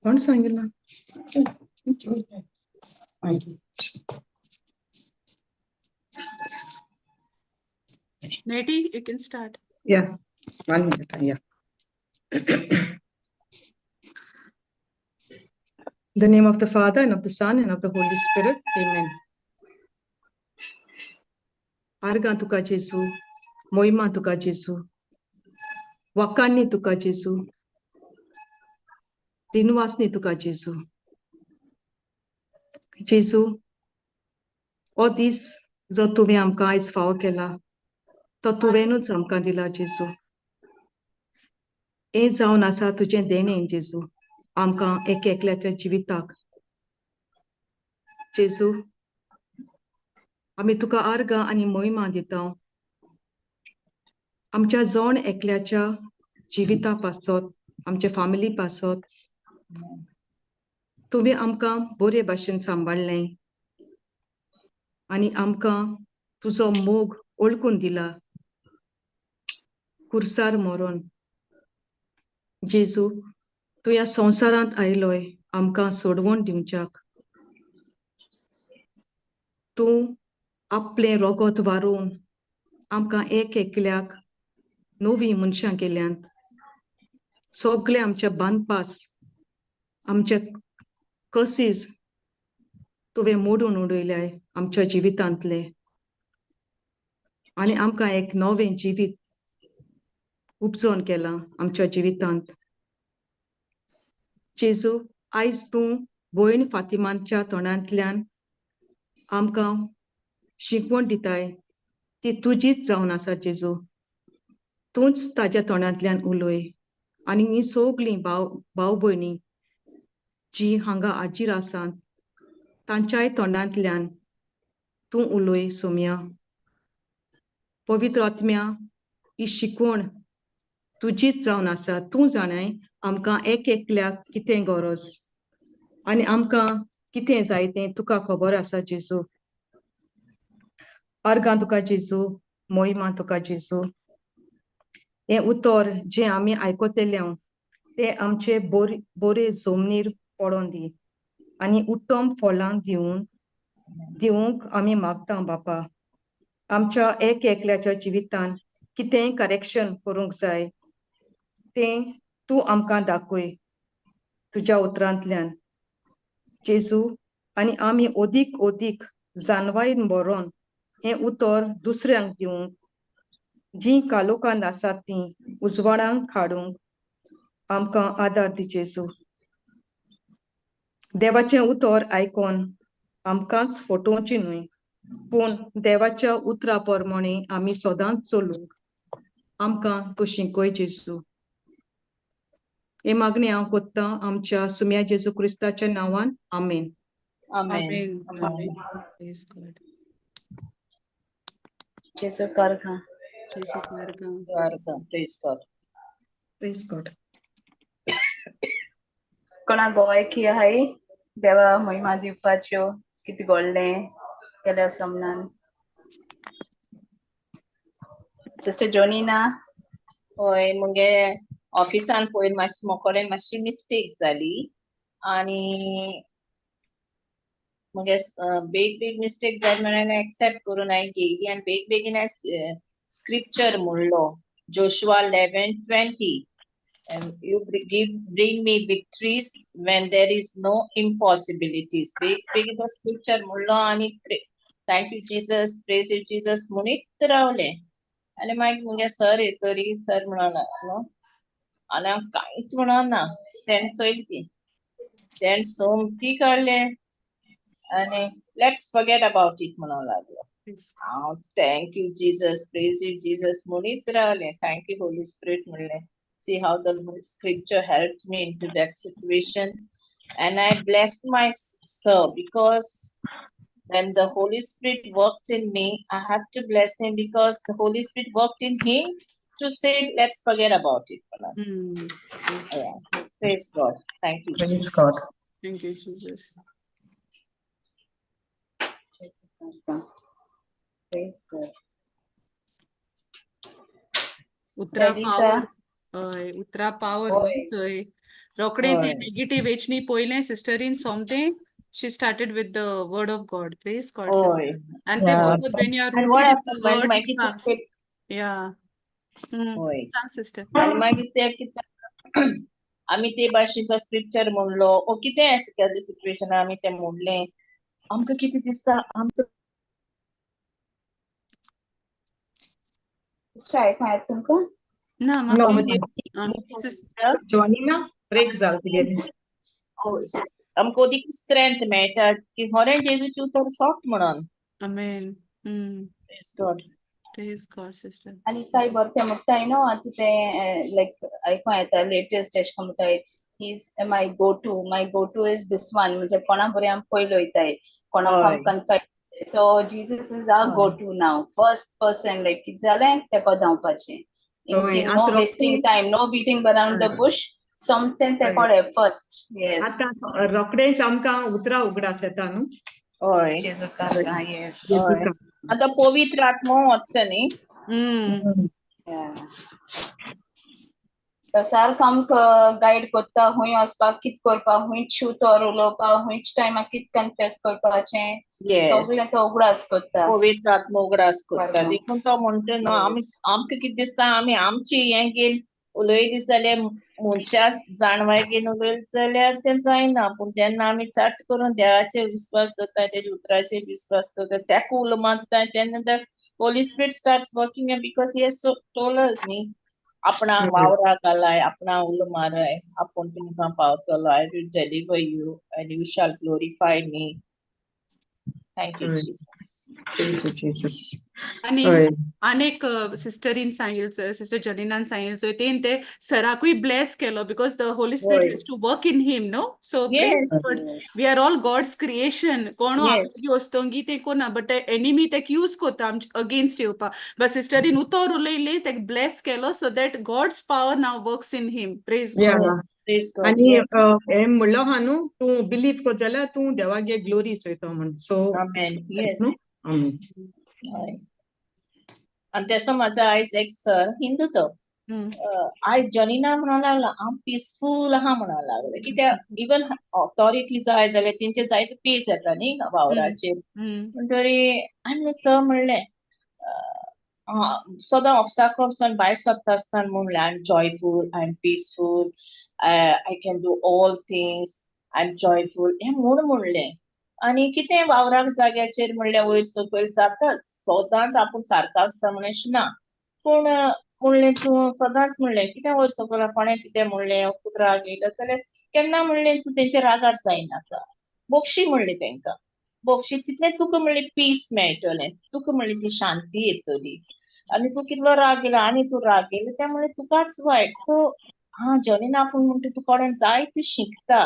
कोण सांगितलं? Nettie, you can start. Yeah, one minute, yeah. The name of the Father, and of the Son, and of the Holy Spirit. Amen. आर्गां तुका जेजू, मोहिमा तुका जेजू, वाकांनी तुका जेजू, दिनवासनी तुका जेजू. जेजू, हो दीस जो तुवें आमकां आयज फावो केला तो तुवेंनूच आमकां दिला जेजू. हें जावन आसा तुजें देणें जेजू आमकां एक एकल्याच्या जिविताक. जेजू, आमी तुका आर्गां आनी मोहिमा दिता आमच्या जण एकल्याच्या जिविता पासत, आमच्या फामिली पासत. तुवें आमकां बरे भाशेन सांबाळ्ळें आनी आमकां तुजो मोग ओळखून दिला कुर्सार मरोन. जेजू, तूं ह्या संवसारांत आयलोय आमकां सोडवण दिवच्याक. तूं आपलें रोगत वारोवन आमकां एक एकल्याक नवीं मनशां केल्यांत. सगळे आमचे बांदपास, आमचे कसीस तुवें मोडून उडयल्याय आमच्या जिवितांतले आनी आमकां एक नवें जिवीत उपजोन केलां आमच्या जिवितांत. जेजू, आयज तूं भयण फातिमाच्या तोंडांतल्यान आमकां शिकवण दिताय ती तुजीच जावन आसा जेजू. तूंच ताज्या तोंडांतल्यान उलय आनी हीं सगळीं भाव भाव भयणी जी हांगा हाजीर आसात तांच्याय तोंडांतल्यान तूं उलय सोम्या. पवित्र आत्म्या, ही शिकवण तुजीच जावन आसा. तूं जाणाय आमकां एक एकल्याक कितें गरज आनी आमकां कितें जाय तें तुका खबर आसा जेजू. आर्गां तुका जेजू, मोहिमा तुका जेजू. हें उतर जें आमी आयकतले तें आमचे बोरे बोरे जमनीर पडोन दी आनी उत्तम फळां दिवन दिवंक आमी मागता बापा. आमच्या एक एकल्याच्या जिवितान कितेंय करेक्शन करूंक जाय तें तूं आमकां दाखय तुज्या उतरांतल्यान जेजू. आनी आमी अदीक अदीक जानवायन बरोवन हें उतर दुसऱ्यांक दिवंक, जीं कालोकांत आसात तीं उजवाडांक हाडूंक आमकां आदार दी जेजू. देवाचें उतर आयकोन आमकांच फटोवचें न्हय, पूण देवाच्या उतरा प्रमाणे आमी सदांच चलूंक आमकां तूं शिकय जेजू. हे मागणी हांव कोत्तां आमच्या सुम्या जेजू क्रिस्ताच्या नांवान. आमेन. Amen. Amen. Amen. Praise God. जेजू करगा. जेजू करगा. Praise God. Praise God. कोणा गोवायकी आहाय देवा महिमा दिवपाच्यो कितें घडलें गेल्या सोमनान? सिस्टर जोनीना. हय, मुगे ऑफिसान पयर मातशी मोकोडेन मातशी मिस्टेक जाली आनी मुगे बेग बेग मिस्टेक जाली म्हणून एक्सेप्ट करून हांवें घेयली आनी बेग बेगीन हांवें स्क्रिप्चर म्हणलो, Joshua 11:20, "You give bring me victories when there is no impossibilities." बेग बेगीन तो स्क्रिप्चर म्हणलो आनी "Thank you Jesus, praise you Jesus" म्हणीत रावलें. आनी मागीर मुगे सर येतरी सर म्हणोन न्हू, आनी हांव कांयच म्हणना. तेणें चोयली ती, तेणें सोमती काडलें आनी "Let's forget about it" म्हणूंक लागलो. हांव "Thank you Jesus, praise you Jesus" म्हणीत रावलें. "Thank you Holi spirit" म्हणलें. See how the scripture helped me into that situation. And I blessed my sir because when the Holy Spirit worked in me, I have to bless him because the Holy Spirit worked in him to say, "Let's forget about it." Yeah. Praise God. Thank you. Praise God. Thank you, Jesus. Praise God. Praise God. उतरां Sister Lisa. फावो हय, उतरा power न्हू हय. थंय. रोखडें तें हय. नेगेटिव्ह हेचनी पयलें सिस्टरीन सोमतें she started with the word of God. Praise God, हय. sister. And ते Yeah. फकत when you are And what rooted in the happened when word, it मागीर comes. ते Yeah. Hmm. हय. सांग सिस्टर. आनी मागीर ते कितें आमी ते भाशेन तो स्क्रिप्चर म्हणलो ओ कितें आसा केल्लें सिट्युएशन आमी तें म्हणलें आमकां कितें दिसता आमचो सिस्टर आयकूंक येता तुमकां? ना No, म्हाका मदीं सिस्टर जॉनीना ब्रेक जाल तुगेलें. आमकां ओदीक स्ट्रेंथ मेळटा की खरें जेजूचें उतर सोत म्हणून. Amen. Hmm. Praise God. Praise God, sister. आनी काय बरें तें म्हणटाय न्हू आतां तें लायक आयकूंक येता लेटस्ट एशें कोन्न म्हणटाय is my go to, my go to is this one, म्हणजे कोणा बरें आमी पयलीं वयताय, कोणाक हय. आमी कन्फायड. So Jesus is our हय. Go to now, first person, like कितें जालें तेका धांवपाचें. हय, नो आतां वेस्टींग रोखडें time, no beating around the bush, सोमतें हय. तेकोडे फर्स्ट. येस. आतां रोखडेंच आमकां उतरां उगडास येता न्हू. हय. जेजू कारगा, येस. हय. आतां पवित्र आत्मो वता न्ही. हम्म. तो सारको आमकां गायड करता खूंय वचपाक, कित करपाक, खूंयच उतर उलोवपाक, खूंयच टायमार कित कन्फेस करपाचें, येस. सगळें तो उगडास करता. पवित्र आत्मो उगडास करता बरोबर. देखून तो म्हणटा न्हू आमी येस. आमकां कितें दिसता आमी आमची हें घेवन उलयली जाल्यार मनशा जाणवाय घेवन उलयली जाल्यार तें जायना, पूण जेन्ना आमी चट करून देवाचेर विस्वास दवरता, तेज्या उतराचेर विस्वास दवरता, तेका उलो मारता, तेन्ना the Holy Spirit starts working because he has told us न्ही, आपणाक वावराक घालाय, आपणाक उलो माराय, आपूण तुमकां पावतलो, I will deliver you and you shall glorify me. Thank you हय. Jesus. Thank you Jesus. आनी हय. आनेक सिस्टरीन सांगिल, सिस्टर जलिनान सांगिल चोय, तेन ते सराकूय ब्लेस केलो because the Holy Spirit हय. Has to work in him, no? So praise yes. God. Yes. We are all God's creation. कोणू येस. आपली वस्तोंगी ते कोना, बट एनिमी तेक यूज कोता आमचे अगेन्स्ट येवपा. बट सिस्टरीन उतर उलयलें, तेक ब्लेस केलो, so that God's power now works in him. Praise God. Yeah. Yes. Praise God. आनी येस. हें म्हणलो आहा न्हू, तूं बिलीव कर जाल्यार तूं देवागे ग्लोरी चोयतो म्हण. सो आमेन. येस. न्हू. आमेन. हय. आनी तेसो म्हाजो आयज एक सर हिंदू तो, आयज जॉनिना म्हणूंक लागलो हांव पिसफूल आहा म्हणूंक लागलें, कित्याक इवन ऑथॉरिटी जाय जाल्यार तेंचे जायते पेज येता न्ही वावराचेर, म्हणटरी आनी सर म्हणलें सदां ऑफिसाक वचोन भायर सरता आसतना म्हणलें I am joyful, I am peaceful, I can do all things, I am joyful, हें म्हूण म्हणलें. आनी कितें वावराक जाग्याचेर म्हणल्यार वयर सकयल जाताच, सदांच आपूण सारको आसता म्हण अशें ना, पूण म्हणलें तूं सदांच म्हणलें कितें वयर सकयल कोणें कितें म्हणलें तुका राग येयलो जाल्यार केन्ना म्हणलें तूं तेंच्या रागार जायनाका, बोगशी म्हणलें तेंकां, बोगशी तितलें तुका म्हणलें पीस मेळटलें, तुका म्हणलें ती शांती येतली, आनी तूं कितलो राग येयलो आनी तूं राग येयलो तें म्हणलें तुकाच वायट. सो हा जॉनीन आपूण म्हणटा तूं कोणें जायतें शिकता,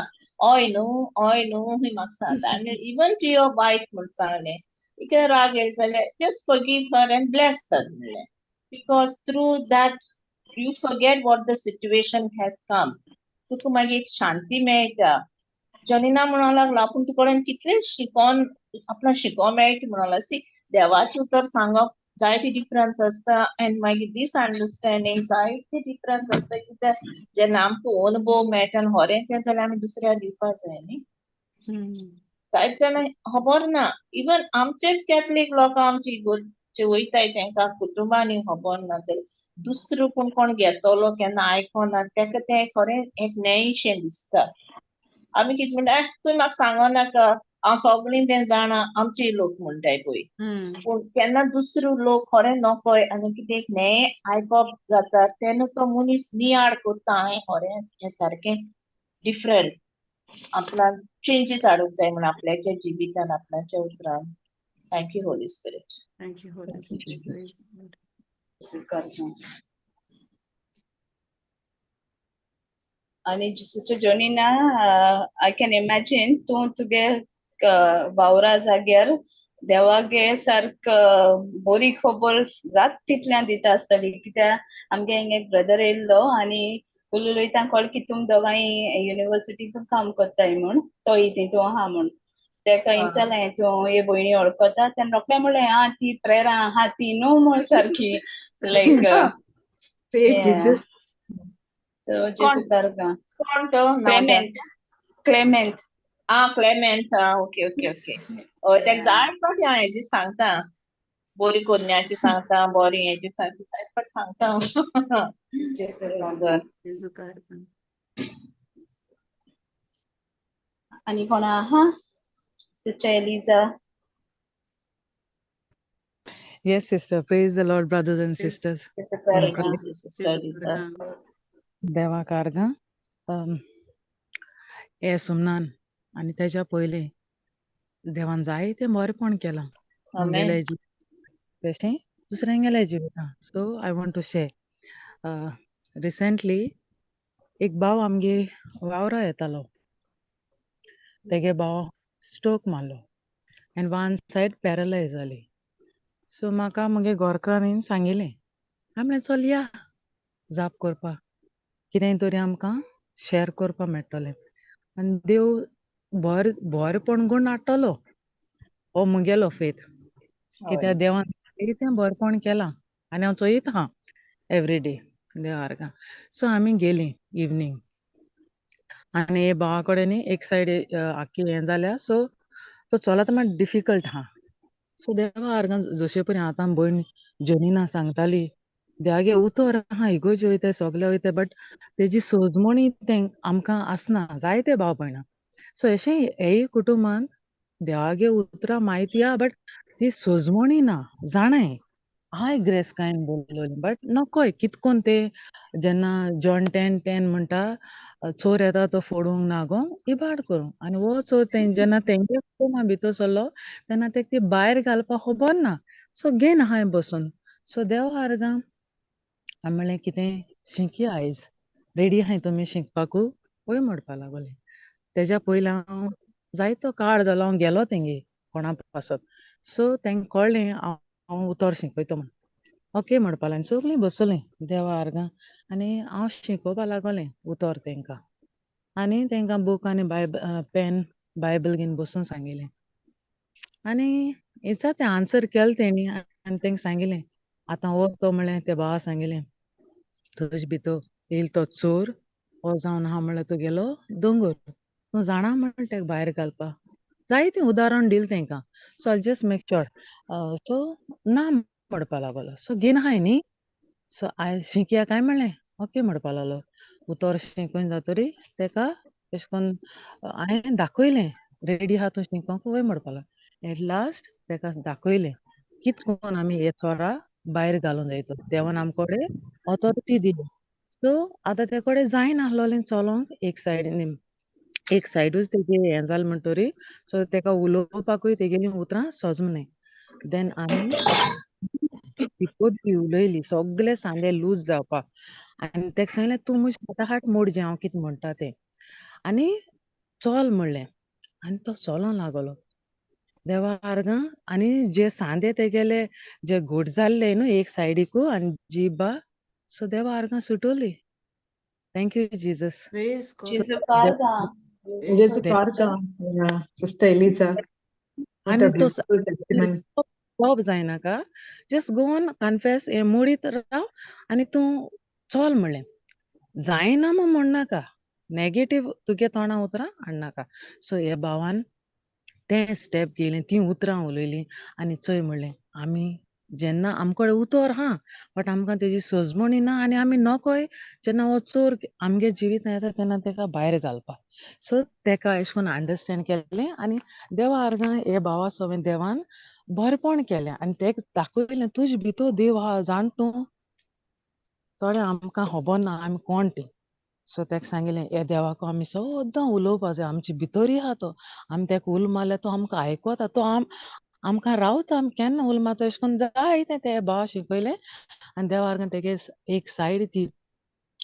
हय न्हू, हय न्हू, हें म्हाका सांगता. आनी इवन टू your wife म्हूण सांगलें, कितें राग येयलो जाल्यार just forgive her and bless her म्हणलें, because through that you forget what the situation has come, तुका मागीर एक शांती मेळटा. जॉनिना म्हणूंक लागलो आपूण तुका कडेन कितलें शिकोन आपणाक शिकोंक मेळटा म्हणूंक लागलो. सी, देवाचें उतर सांगप जायते डिफरन्स आसता आनी मागीर दीस अंडरस्टँडींग जायते डिफरन्स आसता, कित्याक जेन्ना आमकां अनुभव मेळटा आनी खरें तें जाल्यार आमी दुसऱ्याक दिवपाक जाय न्ही. जायते जाणां खबर ना, इवन आमचेच कॅथलीक लोक आमची इगोर्जे वयताय तेंकां कुटुंबांनी खबर ना, जाल्यार दुसरो कोण कोण घेतलो केन्ना आयकोना तेका तें खरें एक न्यायशें दिसता. आमी कितें म्हणटा, तुवें म्हाका सांगो नाका, हांव सगळीं तें जाणा, आमचे लोक म्हणटाय पळय, पूण केन्ना दुसरो लोक खरें नकय आनी कितें एक न्याय आयकप जाता तेन्ना तो मनीस नियाळ करता, हांवें खरें हें सारकें डिफरंट आपणाक चेंजीस हाडूंक जाय म्हण आपल्याच्या जिवितान, आपल्याच्या उतरान. Thank you Holy Spirit. Thank you Holy Spirit. Praise God. स्वीकारता. आनी sister Jonina, I can imagine तूं तुगे वावरा जाग्यार देवागे सारक बरी खबर जात तितल्यान दिता आसतली, कित्याक आमगे हिंगा एक ब्रदर येयल्लो आनी उलयता कळ्ळें की तुम दोगांय युनिवर्सिटीक काम करताय म्हूण, तोय तितू आहा म्हूण, तेका विचारलें तूं हे भयणी वळखता, तेन्ना रोखडें म्हणलें आं ती प्रेरा आहा ती न्हू म्हूण सारकी लायक. Praise Jesus. सो जेजू कारगा. कोण तो नांव? क्लेमेंट, क्लेमेंट. आ, क्लेमेंट. आ, ओके ओके ओके. हय, तेका जाय फावटी हांव हेजी सांगता, बोरी कोन्याची सांगता, बोरी हेजी सांगता, जाय फावट सांगता. जेजू कारगा. जेजू कारगा. आनी कोणा आहा? Sister Eliza. Yes, sister. Praise the Lord, brothers and Praise- sisters. जेजू कारगा. Sister Elijah. देवा कारगा. हे सुमनान आनी तेज्या पयलीं देवान जायतें बरेंपण केलां आमेन. म्हगेल्या जिवितांत तशें दुसऱ्यांगेल्या जिवितांत. So I want to share. Recently एक भाव आमगे वावरा येतालो. तेगे भाव स्ट्रोक मारलो आनी वन सायड पॅरलायज जाली. सो म्हाका म्हगे गोरकारान सांगिलें. हांवें म्हणलें चल या जाप करपाक, कितेंय तरी आमकां शेअर करपाक मेळटलें आनी देव बरेंपण करून हाडटलो, हो म्हगेलो फेथ. कित्याक देवान तें बरेंपण केलां आनी हांव चोयत आहा एवरी डे देवा आर्गां. सो आमी गेलीं इवनींग आनी भावा कडेन एक सायड आख्खी हें जाल्या, सो तो चलत मात डिफिकल्ट आहा. सो देवा आर्गां जशे परी आतां भयण जनीना सांगताली, देवागे उतर आहा, इगोर्जी वयताय, सगळे वयताय, बट तेजी सोजमणी तें आमकां आसना जायते भाव भयणां. सो अशें हेय कुटुंबांत देवागे उतरां म्हायती आहा, बट ती सोजमणी ना. जाणाय हाय ग्रेस कांय बोल्लोली, बट नकोय कितकोन ते जेन्ना जॉन 10:10 म्हणटा, चोर येता तो फोडूंक नागोंक इबाड करूंक, आनी हो चोर जेन्ना तेंगे कुटुंबा भितर सरलो तेन्ना तेका ती भायर घालपाक खबर ना. सो घेन आहाय बसून. सो देवा आर्गां हांवें म्हणलें कितें शिकया आयज, रेडी आहाय तुमी शिकपाकू? वय म्हणपा लागले. तेज्या पयलीं हांव जायतो काळ जालो हांव गेलो तेंगे कोणा पासत. सो तेंका कळ्ळें हांव उतर शिकयता म्हूण. ओके म्हणपा लागलें. सगळीं बसलीं देवा आर्गां आनी हांव शिकोवपा लागलें उतर तेंकां. आनी तेंकां बूक आनी पेन बायबल घेवन बसून सांगिलें. आनी हेचा तें आन्सर केलें तेणी आनी तेंकां सांगिलें आतां हो तो म्हणलें ते भावा सांगिलें तुज भितर येयल तो चोर हो जावन आहा म्हणल्यार तुगेलो दोंगोर, तूं जाणा म्हणटा तेका भायर घालपा. जायतें उदाहरण दिलें तेंकां. So I just make sure. So ना म्हणपा लागलो. सो घेन आहाय न्ही, सो आयज शिकया काय म्हणलें ओके म्हणपा लागलो. उतर शिकून जातरी तेका तशें करून हांवें दाखयलें रेडी आहा तूं शिकोंक वय म्हणपा लागलो. एट लास्ट तेका दाखयलें कित करून आमी हे चोरा भायर घालूंक जाय, तो देवान आमकोडे ऑथॉरिटी दिली. सो आतां ते कडेन जायनासलोलें चलोंक, एक सायडीन एक सायडूच तेगे हें जालें म्हणटरी सो तेका उलोवपाकूय तेगेलीं उतरां सोजमनाय. देन आमी ती उलयली सगळे सांदे लूज जावपाक आनी तेका सांगलें तूं म्हजे हाताहाट मोड जें हांव कितें म्हणटा तें, आनी चल म्हणलें. आनी तो चलोंक लागलो देवा आर्गां. आनी जे सांदे तेगेले जे घट जाल्ले न्हू एक सायडीकू आनी जिबा, सो देवा आर्गां सुटोली. Thank you Jesus. Praise God. जेजू कारगा. जेजू कारगा. Sister Eliza. आनी तो जॉब जायनाका, जस्ट गो ऑन कन्फेस, हें मोडीत राव आनी तूं चल म्हणलें. जायना म्हूण म्हणनाका, नेगेटीव तुगे तोंडा उतरां हाडनाका. सो हे भावान तें स्टेप घेयलें, तीं उतरां उलयलीं आनी चोय म्हणलें आमी जेन्ना आमकडे उतर आहा बट आमकां तेजी सोजमणी ना आनी आमी नकोय जेन्ना हो चोर आमगे जिवीत येता तेन्ना तेका भायर घालपाक. सो तेका अशें करून अंडरस्टँड केलें आनी देवा आर्गां हे भावा सवें देवान बरेंपण केलें आनी तेका दाखयलें तुज भितर देव आहा जाण तूं, थोडे आमकां खबर ना आमी कोण तीं. सो तेका सांगिलें हे देवाक आमी सद्दां उलोवपा जाय, आमचे भितरूय आहा तो, आमी तेका उलो मारल्यार तो आमकां आयकता, तो आमकां रावता, आमी केन्ना उलो मारता अशें करून जाय तें ते भावा शिकयलें. आनी देवा आर्गां तेगे एक सायड ती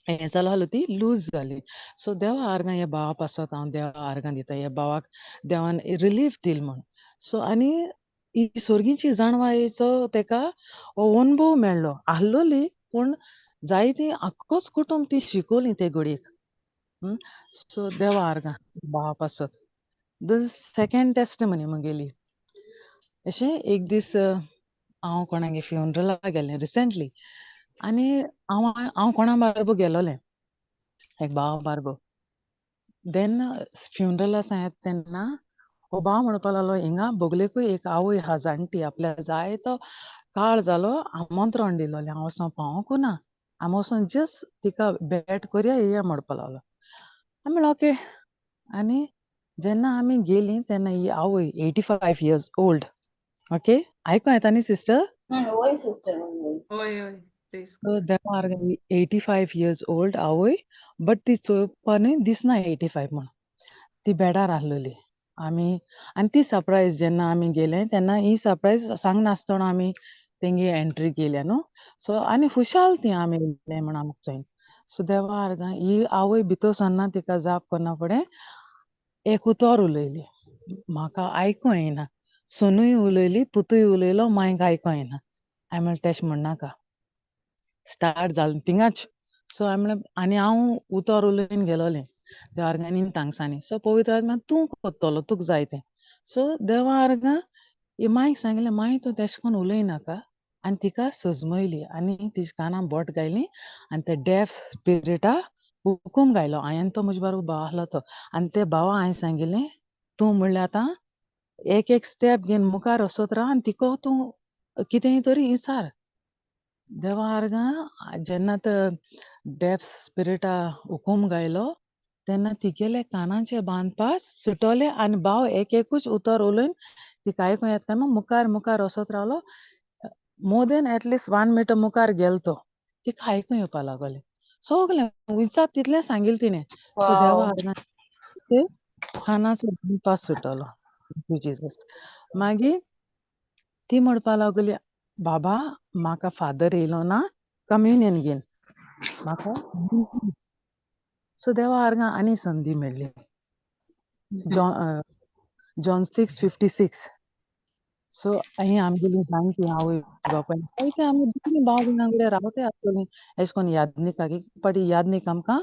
हें जालो आसलो ती लूज जाली. सो देवा आर्गां ह्या भावा पासत हांव देवा आर्गां दिता, ह्या भावाक देवान रिलीफ दिल म्हूण. सो आनी ही सोर्गीची जाणवायेचो तेका हो अनुभव मेळ्ळो आसलोली, पूण जायती आख्खोच कुटुंब ती शिकोवली ते घडयेक. सो देवा आर्गां भावा पासत. The second testimony म्हगेली अशें एक दीस हांव कोणागे फ्युनरलाक गेलें रिसेंटली आनी हांव हांव कोणा बारबर गेलोलें. एक भाव बारबो. Then फ्युनरल आसा येता तेन्ना हो भाव म्हणपाक लागलो हिंगा बगलेकूय एक आवय आहा जाणटी, आपल्या जायतो काळ जालो आमंत्रण दिलोलें, हांव वचोन पावोंकू ना, आमी वचोन जस्ट तिका भेट करया येया म्हणपाक लागलो. आमी म्हणलें ओके. आनी जेन्ना आमी गेलीं तेन्ना ही आवय 85 years old. Okay, आयको येता न्ही सिस्टर? वय सिस्टर, वय. हय हय. सो देवार 85 इयर्स ओल्ड आवय, बट ती चोवपा न्ही दिसना 85 म्हण. ती बेडार आहलोली. आमी आनी ती सरप्रायज जेन्ना आमी गेले तेन्ना ही सरप्रायज सांगनासतना आमी तेंगे एंट्री केल्या न्हू. सो आनी खुशाल ती आमी येयले म्हण आमकां चोयन. सो देवा आर्गां ही आवय भितर सरना, तिका जाप करना फुडें एक उतर उलयली, म्हाका आयको येना. सोनूय उलयली, पुतूय उलयलो, मांयक आयको येना. हांवें म्हणलें तेश म्हणनाका, स्टार्ट जालें थिंगाच. सो हांवें म्हणलें आनी हांव उतर उलोवन गेलोलें देवा आर्गांनी तांगसांनी. सो पवित्र आत्मा तूं करतलो, तुका जाय तें. सो देवा आर्गां ही मांयक सांगलें, मांय तूं तेश कोन्न उलयनाका. आनी तिका सजमयली आनी तिच्या कानाक बोट घायली आनी ते डेफ स्पिरिटा हुकूम घायलो. हांवें तो म्हजे बरोबर भाव आसलो तो, आनी ते भावा हांवें सांगिल्लें तूं म्हणलें आतां एक एक स्टेप घेवन मुखार वचत राव आनी तिका तूं कितेंय तरी विचार. देवा आर्गां जेन्ना ते डेफ स्पिरिटा हुकूम घायलो तेन्ना तिगेले कानाचे बांदपास सुटोले आनी भाव एक एकूच उतर उलोवन तिका आयकूंक येता काय मुखार मुखार वचत रावलो. More than at least 1 metre मुखार गेलो तो, तिका आयकूंक येवपा लागलें. सगलें विचार तितलें सांगिल्लें तिणें. सो देवा आर्गां कानाचो बांदपास सुटलो. जेजस. मागीर ती म्हणपा लागली, बाबा म्हाका फादर येयलो ना कम्युनियन घेवन म्हाका. सो देवा आर्गां आनी संदी मेळ्ळी. John 6:56. सो ही आमगेली जाणटी आवय बापाय जायते आमी दुसरी भाव भयणां कडेन रावताय आसतलीं एशें कोन्न यादनिकाक एक पाटी यादनीक आमकां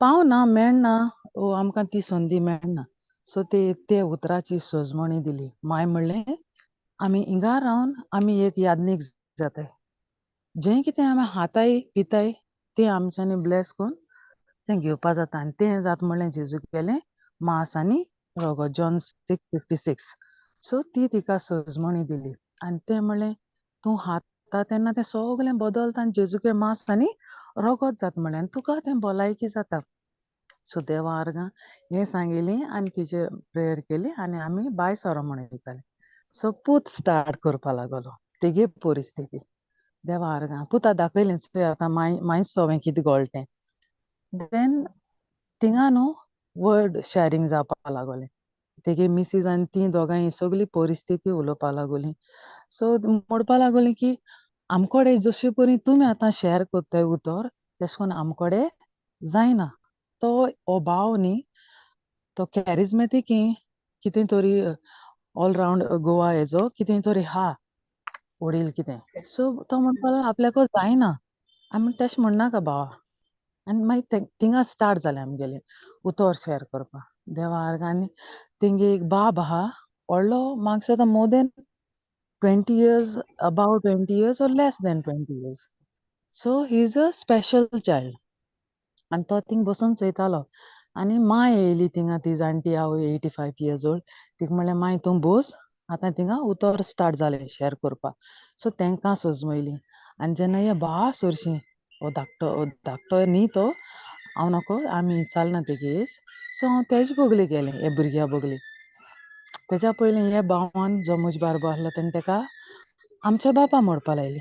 पावना मेळना, आमकां ती संदी मेळना. सो ते उतराची सजमणी दिली. माय म्हणलें आमी हिंगा रावन आमी एक यादनीक जाताय, जें कितें आमी हाताय पिताय तें आमच्यांनी ब्लेस करून तें घेवपा जाता. आनी तें जाता म्हणलें जेजू केलें मास आनी रोगो. जॉन 6:56. सो ती तिका सजमणी दिली आनी तें म्हणलें तूं खाता तेन्ना तें सगळें बदलता आनी जेजूगे मास आनी रोगोत जाता म्हणलें आनी तुका तें भलायकी जाता. सो देवा आर्गां हें सांगिलें आनी तिचे प्रेयर केली आनी आमी बाय सोरो म्हणयताले. सो पूत स्टार्ट करपा लागलो तेगे परिस्थिती. देवा आर्गां पुता दाखयलें चोय आतां माय माय सोवें कितें गोळटें. देन थिंगा न्हू वर्ड शॅरींग जावपा लागलें. तेगे मिसीज आनी ती दोगांय सगळी परिस्थिती उलोवपा लागली. सो म्हणपा लागली की आमकोडे जशे परी तुमी आतां शॅर करताय उतर तेश कोन्न आमकोडे जायना. तो हो भाव न्ही तो कॅरिजमेटीक कितें तरी ऑल रावंड गोवा हेजो कितें तरी हा वडील कितें. सो तो म्हणपा लागलो आपल्याक जायना. आमी तेश म्हणनाका भावा. आनी मागीर थिंगा स्टार्ट जालें आमगेलें उतर शॅर करपाक देवा आर्गां. आनी तेंगे एक बाब आहा व्हडलो, म्हाका दिसता more than 20 years, about 20 years or less than 20 years. So he is a special child. आनी तो थिंग बसून चोयतालो. आनी मांय येयली थिंगा, ती जाणटी आवय 85 इयर्स ओल्ड. तिका म्हणलें मांय तूं बोस आतां थिंगा उतर स्टार्ट जालें शॅर करपाक. सो तेंकां सजमयली. आनी जेन्ना हे बा सरशी हो धाकटो धाकटो न्ही तो हांव नको आमी चलना तेगे एज. सो हांव तेजे बगले गेलें हे भुरग्या बगले. तेज्या पयलीं हे भावान जो म्हजे बारबो आसलो तेणें तेका आमच्या बापा म्हणपा लायली.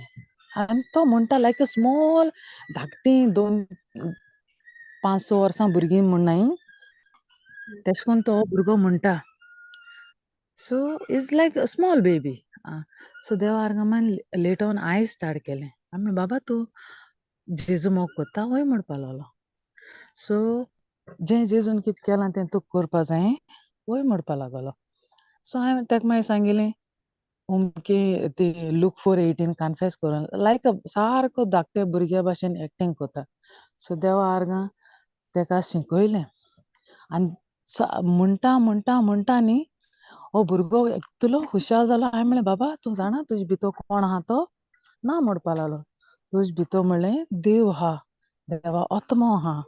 आनी तो म्हणटा लायक अ स्मॉल धाकटी 2-5-6 वर्सां भुरगीं म्हणनाय तेश कोन्न तो भुरगो म्हणटा. So is like a small baby. So देवा आर्गां लेटर ऑन हांवें स्टार्ट केलें. हांवें म्हणलें बाबा तूं जेजू मोग कोत्ता हय म्हणपा लागलो. सो जें जेजून कितें केलां तें तुका करपा जाय हय म्हणपा लागलो. सो हांवें ताका मागीर सांगिलें अमके ती लूक 4:18 कन्फेस करून लायक सारको धाकटे भुरग्या भाशेन एक्टींग करता. सो देवा आर्गां तेका शिकयलें. आनी म्हणटा म्हणटा म्हणटा न्ही हो भुरगो इतलो हुशार जालो. हांवें म्हणलें बाबा तूं जाणा तुजे भितर कोण आहा तो? ना म्हणपा लागलो. तुजे भितर म्हणलें देव आहा, देवा आत्मो आहा.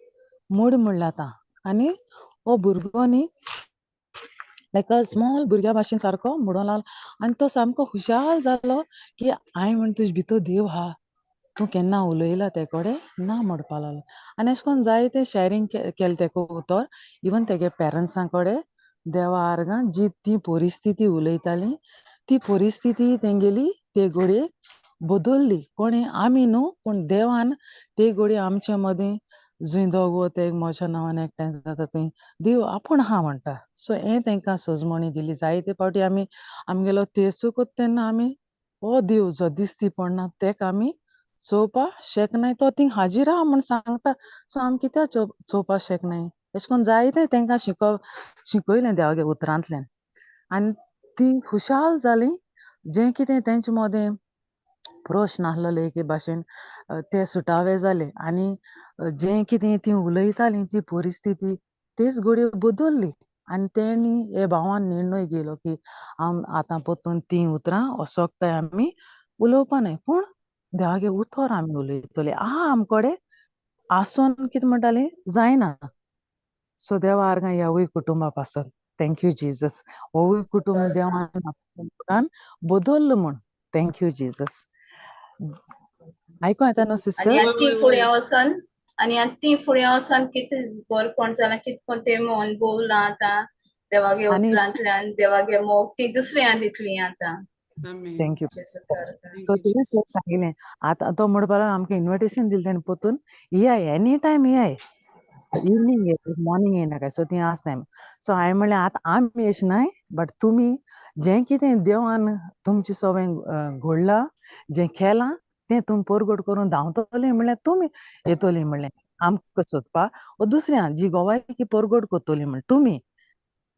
मोड म्हणलें आतां. आनी हो भुरगो न्ही लायक अ स्मॉल भुरग्या भाशेन सारको म्हणूंक लागलो आनी तो सामको खुशाल जालो की हांवें म्हण तुजे भितर देव आहा, तूं केन्ना उलयला ते कडेन ना म्हणपा लागलो. आनी अशें करून जायते शॅरींग केलें तेका उतर, इवन तेगे पेरंट्सां कडेन देवा आर्गां जी ती परिस्थिती उलयताली ती परिस्थिती तेंगेली ते घडयेक बदल्ली. कोणें आमी न्हू पूण देवान ते घडये आमचे मदीं जंय दोग ते म्हज्या नांवान एकठांय जाता थंय देव आपूण आहा म्हणटा. सो हें तेंकां सजमणी दिली. जायते फावटी आमी आमगेलो तेसू कोत्ता तेन्ना आमी हो देव जो दिसती पडना तेका आमी चोवपा शकनाय, तो थिंग हाजीर आहा म्हूण सांगता. सो आमी कित्याक चोवपा शकनाय. अशें करून जायते तेंकां शिकयलें देवागे उतरांतल्यान आनी ती खुशाल जाली. जें कितें तेंचे मदें प्रश्न आसलेले एके भाशेन ते सुटावे जाले आनी जें कितें ती उलयताली ती परिस्थिती तेच घडये बदल्ली. आनी तेणी हे भावान निर्णय घेयलो की आम आतां परतून तीं उतरां असोकताय आमी उलोवपा न्हय, पूण देवागे उतर आमी उलयतले. आहा आमकडे आसून कितें म्हणटाली जायना. सो देवा आर्गां ह्यावूय कुटुंबा पासत thank you Jesus. होवूय कुटुंब देवान बदल्लो म्हूण thank you Jesus. आयको येता न्हू सिस्टर? आनी ती फुडें वचोन आनी ती फुडें वचोन कितें बरेपण जालां, कितें कोण तें अनुभवलां आतां देवागे उतरांतल्यान, देवागे मोग ती दुसऱ्यां दितली आतां. Thank you. तो तुवें सांगिल्लें आतां तो म्हणपाक लागलो आमकां इन्विटेशन दिलें तेणें परतून येयाय एनी टायम येयाय, इवनींग ये मॉर्निंग येयनाका. सो ती आसनाय. सो हांवें म्हणलें आतां आमी येश नाय, बट तुमी जें कितें देवान तुमचें सगळें घडलां जें केलां तें तुमी परगट करून धांवतली म्हणल्यार तुमी येतली म्हणलें आमकां सोदपा वो दुसऱ्यां जी गोवायकी परगट करतली म्हण तुमी.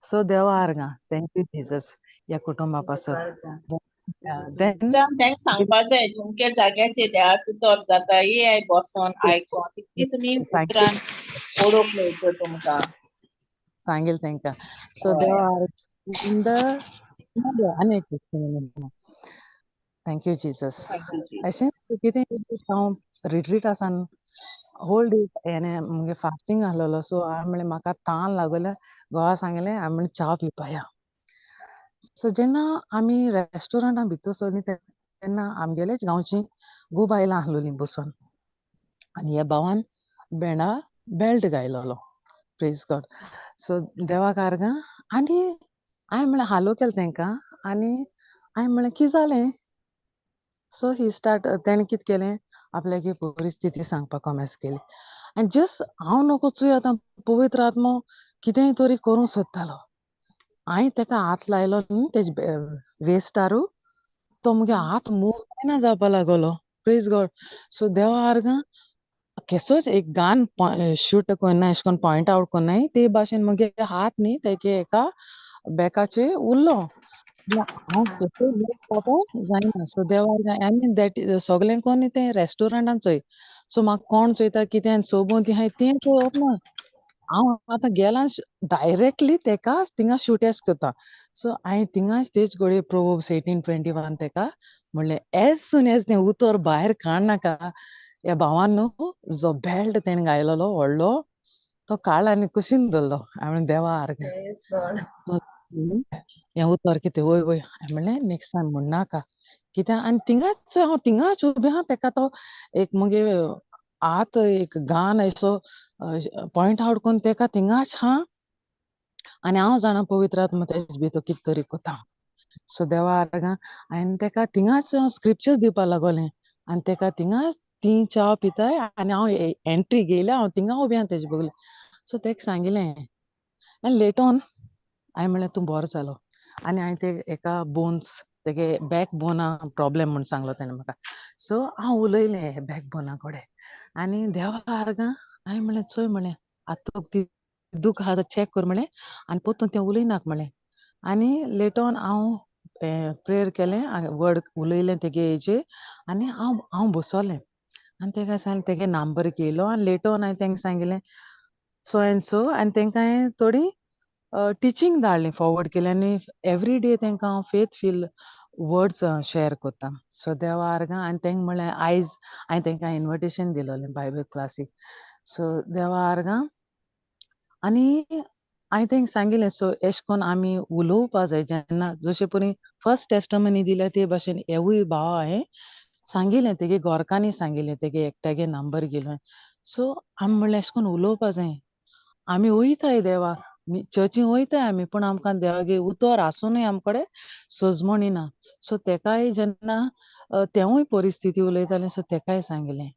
सो देवा आर्गां thank you Jesus ह्या कुटुंबा पासत. तांकां सांगपा जाय तुमच्या जाग्याचेर देवाचो उतर जाता, येयाय बसोन आयको, तितली तुमी उतरान ओळख मेळटा तुमकां. सांगेल तांकां. सो देवा आनी एक thank you Jesus. अशें कितें हांव रिट्रीट आसान होल डे हेणे मुगे फास्टींग आसलेलो. सो हांवें म्हणलें म्हाका तान लागोल्या, घोवा सांगलें हांवें म्हणलें च्या पिवपा या. सो जेन्ना आमी रेस्टोरंटान भितर सरलीं तेन्ना आमगेलेच गांवची गो बायलां आसलोलीं बसून आनी ह्या भावान भेंडा बेल्ट घायलोलो. Praise God. सो देवाक आर्गां. आनी हांवें म्हणलें हालो केलें तेंकां आनी हांवें म्हणलें कितें जालें. सो ही स्टार्ट तेणें कितें केलें आपल्याक परिस्थिती सांगपाक कॉमेस केली. आनी जस्ट हांव नको चोय आतां पवित्र आत्मो कितेंय तरी करूंक सोदतालो. हांवें तेका हात लायलो न्हू तेजे वेस्टारू, तो मुगे हात मूव जायना जावपा लागलो. Praise God. सो देवा आर्गां केसोच एक गान शूट कोन्नाय अशें करून पॉयंट आवट कोन्नाय ते भाशेन मुगे हात न्ही तेगे एका बॅकाचेर उरलो. हांव केसो जायना. सो देवा आर्गां आनी that सगळें कोन्न तें रेस्टोरंटान चोय. सो म्हाका कोण चोयता कितें सोबून ती आहाय तें पळोवप ना. हांव आतां गेलां डायरेक्टली तेका थिंगा शूट एस करता. सो हांवें थिंगाच तेच घडये प्रोवर्ब्स 18:21 तेका म्हणलें एज सून एज तें उतर भायर काडनाका ह्या भावान न्हू जो बेल्ट तेणें घायलोलो व्हडलो तो काडलो आनी कुशीन धरलो. हांवें म्हणलें देवा आर्गां हें उतर कितें वय वय. हांवें म्हणलें नेक्स्ट टायम म्हणनाका कित्याक. आनी थिंगाच हांव थिंगाच उबें आहा तेका तो एक मुगे हात एक गान असो पॉयंट आवट करून तेका थिंगाच हा आनी हांव जाणा पवित्र आत्मा तेजे भितर कितें तरी कोता. सो देवा आर्गां हांवें तेका थिंगाच हांव स्क्रिप्चर्स दिवपा लागोलें आनी तेका थिंगाच ती च्या पिताय आनी हांव एंट्री घेयल्या हांव थिंगा उबें आहा तेजे बगलेन. सो तेका सांगिलें आनी लेट ऑन हांवें म्हणलें तूं बरो जालो. आनी हांवें ते एका बोन्स तेगे बॅक बोना प्रोब्लेम म्हूण सांगलो तेणें म्हाका. सो हांव उलयलें बॅक बोना कडेन आनी देवा आर्गां हांवें म्हणलें चोय म्हणलें आतां तुका ती दूख आहा चॅक कर म्हणलें आनी परतून तें उलयनाका म्हणलें. आनी लेट ऑन हांव प्रेयर केलें वर्ड उलयलें तेगे हेजेर आनी हांव हांव बसोलें आनी तेका सांगलें तेगे नंबर घेयलो आनी लेट ऑन हांवें तेंका सांगिलें सो एंड सो आनी तेंकां हांवें थोडी टिचींग धाडली फॉरवर्ड केली आनी एवरी डे तेंकां हांव फेथ फील वर्ड्स शेअर करता. सो देवा आर्गां. आनी तेंकां म्हणलें आयज हांवें तेंकां इन्विटेशन दिलोलें बायबल क्लासीक. सो देवा आर्गां. आनी हांवें तेंका सांगिलें सो एशें कोन्न आमी उलोवपा जाय जेन्ना जशें परी फर्स्ट टेस्टमनी दिल्या ते भाशेन हेवूय भाव हांवें सांगिलें तेगे गोरकांनी सांगिलें तेगे एकट्यागे नंबर घेयलो. सो आमी म्हणलें एशें कोन्न उलोवपा जाय. आमी वयताय देवाक, चर्चीन वयताय आमी, पूण आमकां देवागे उतर आसुनूय आमकडे सजमणी ना. सो तेकाय जेन्ना तेवूय परिस्थिती उलयतालें सो तेकाय सांगिलें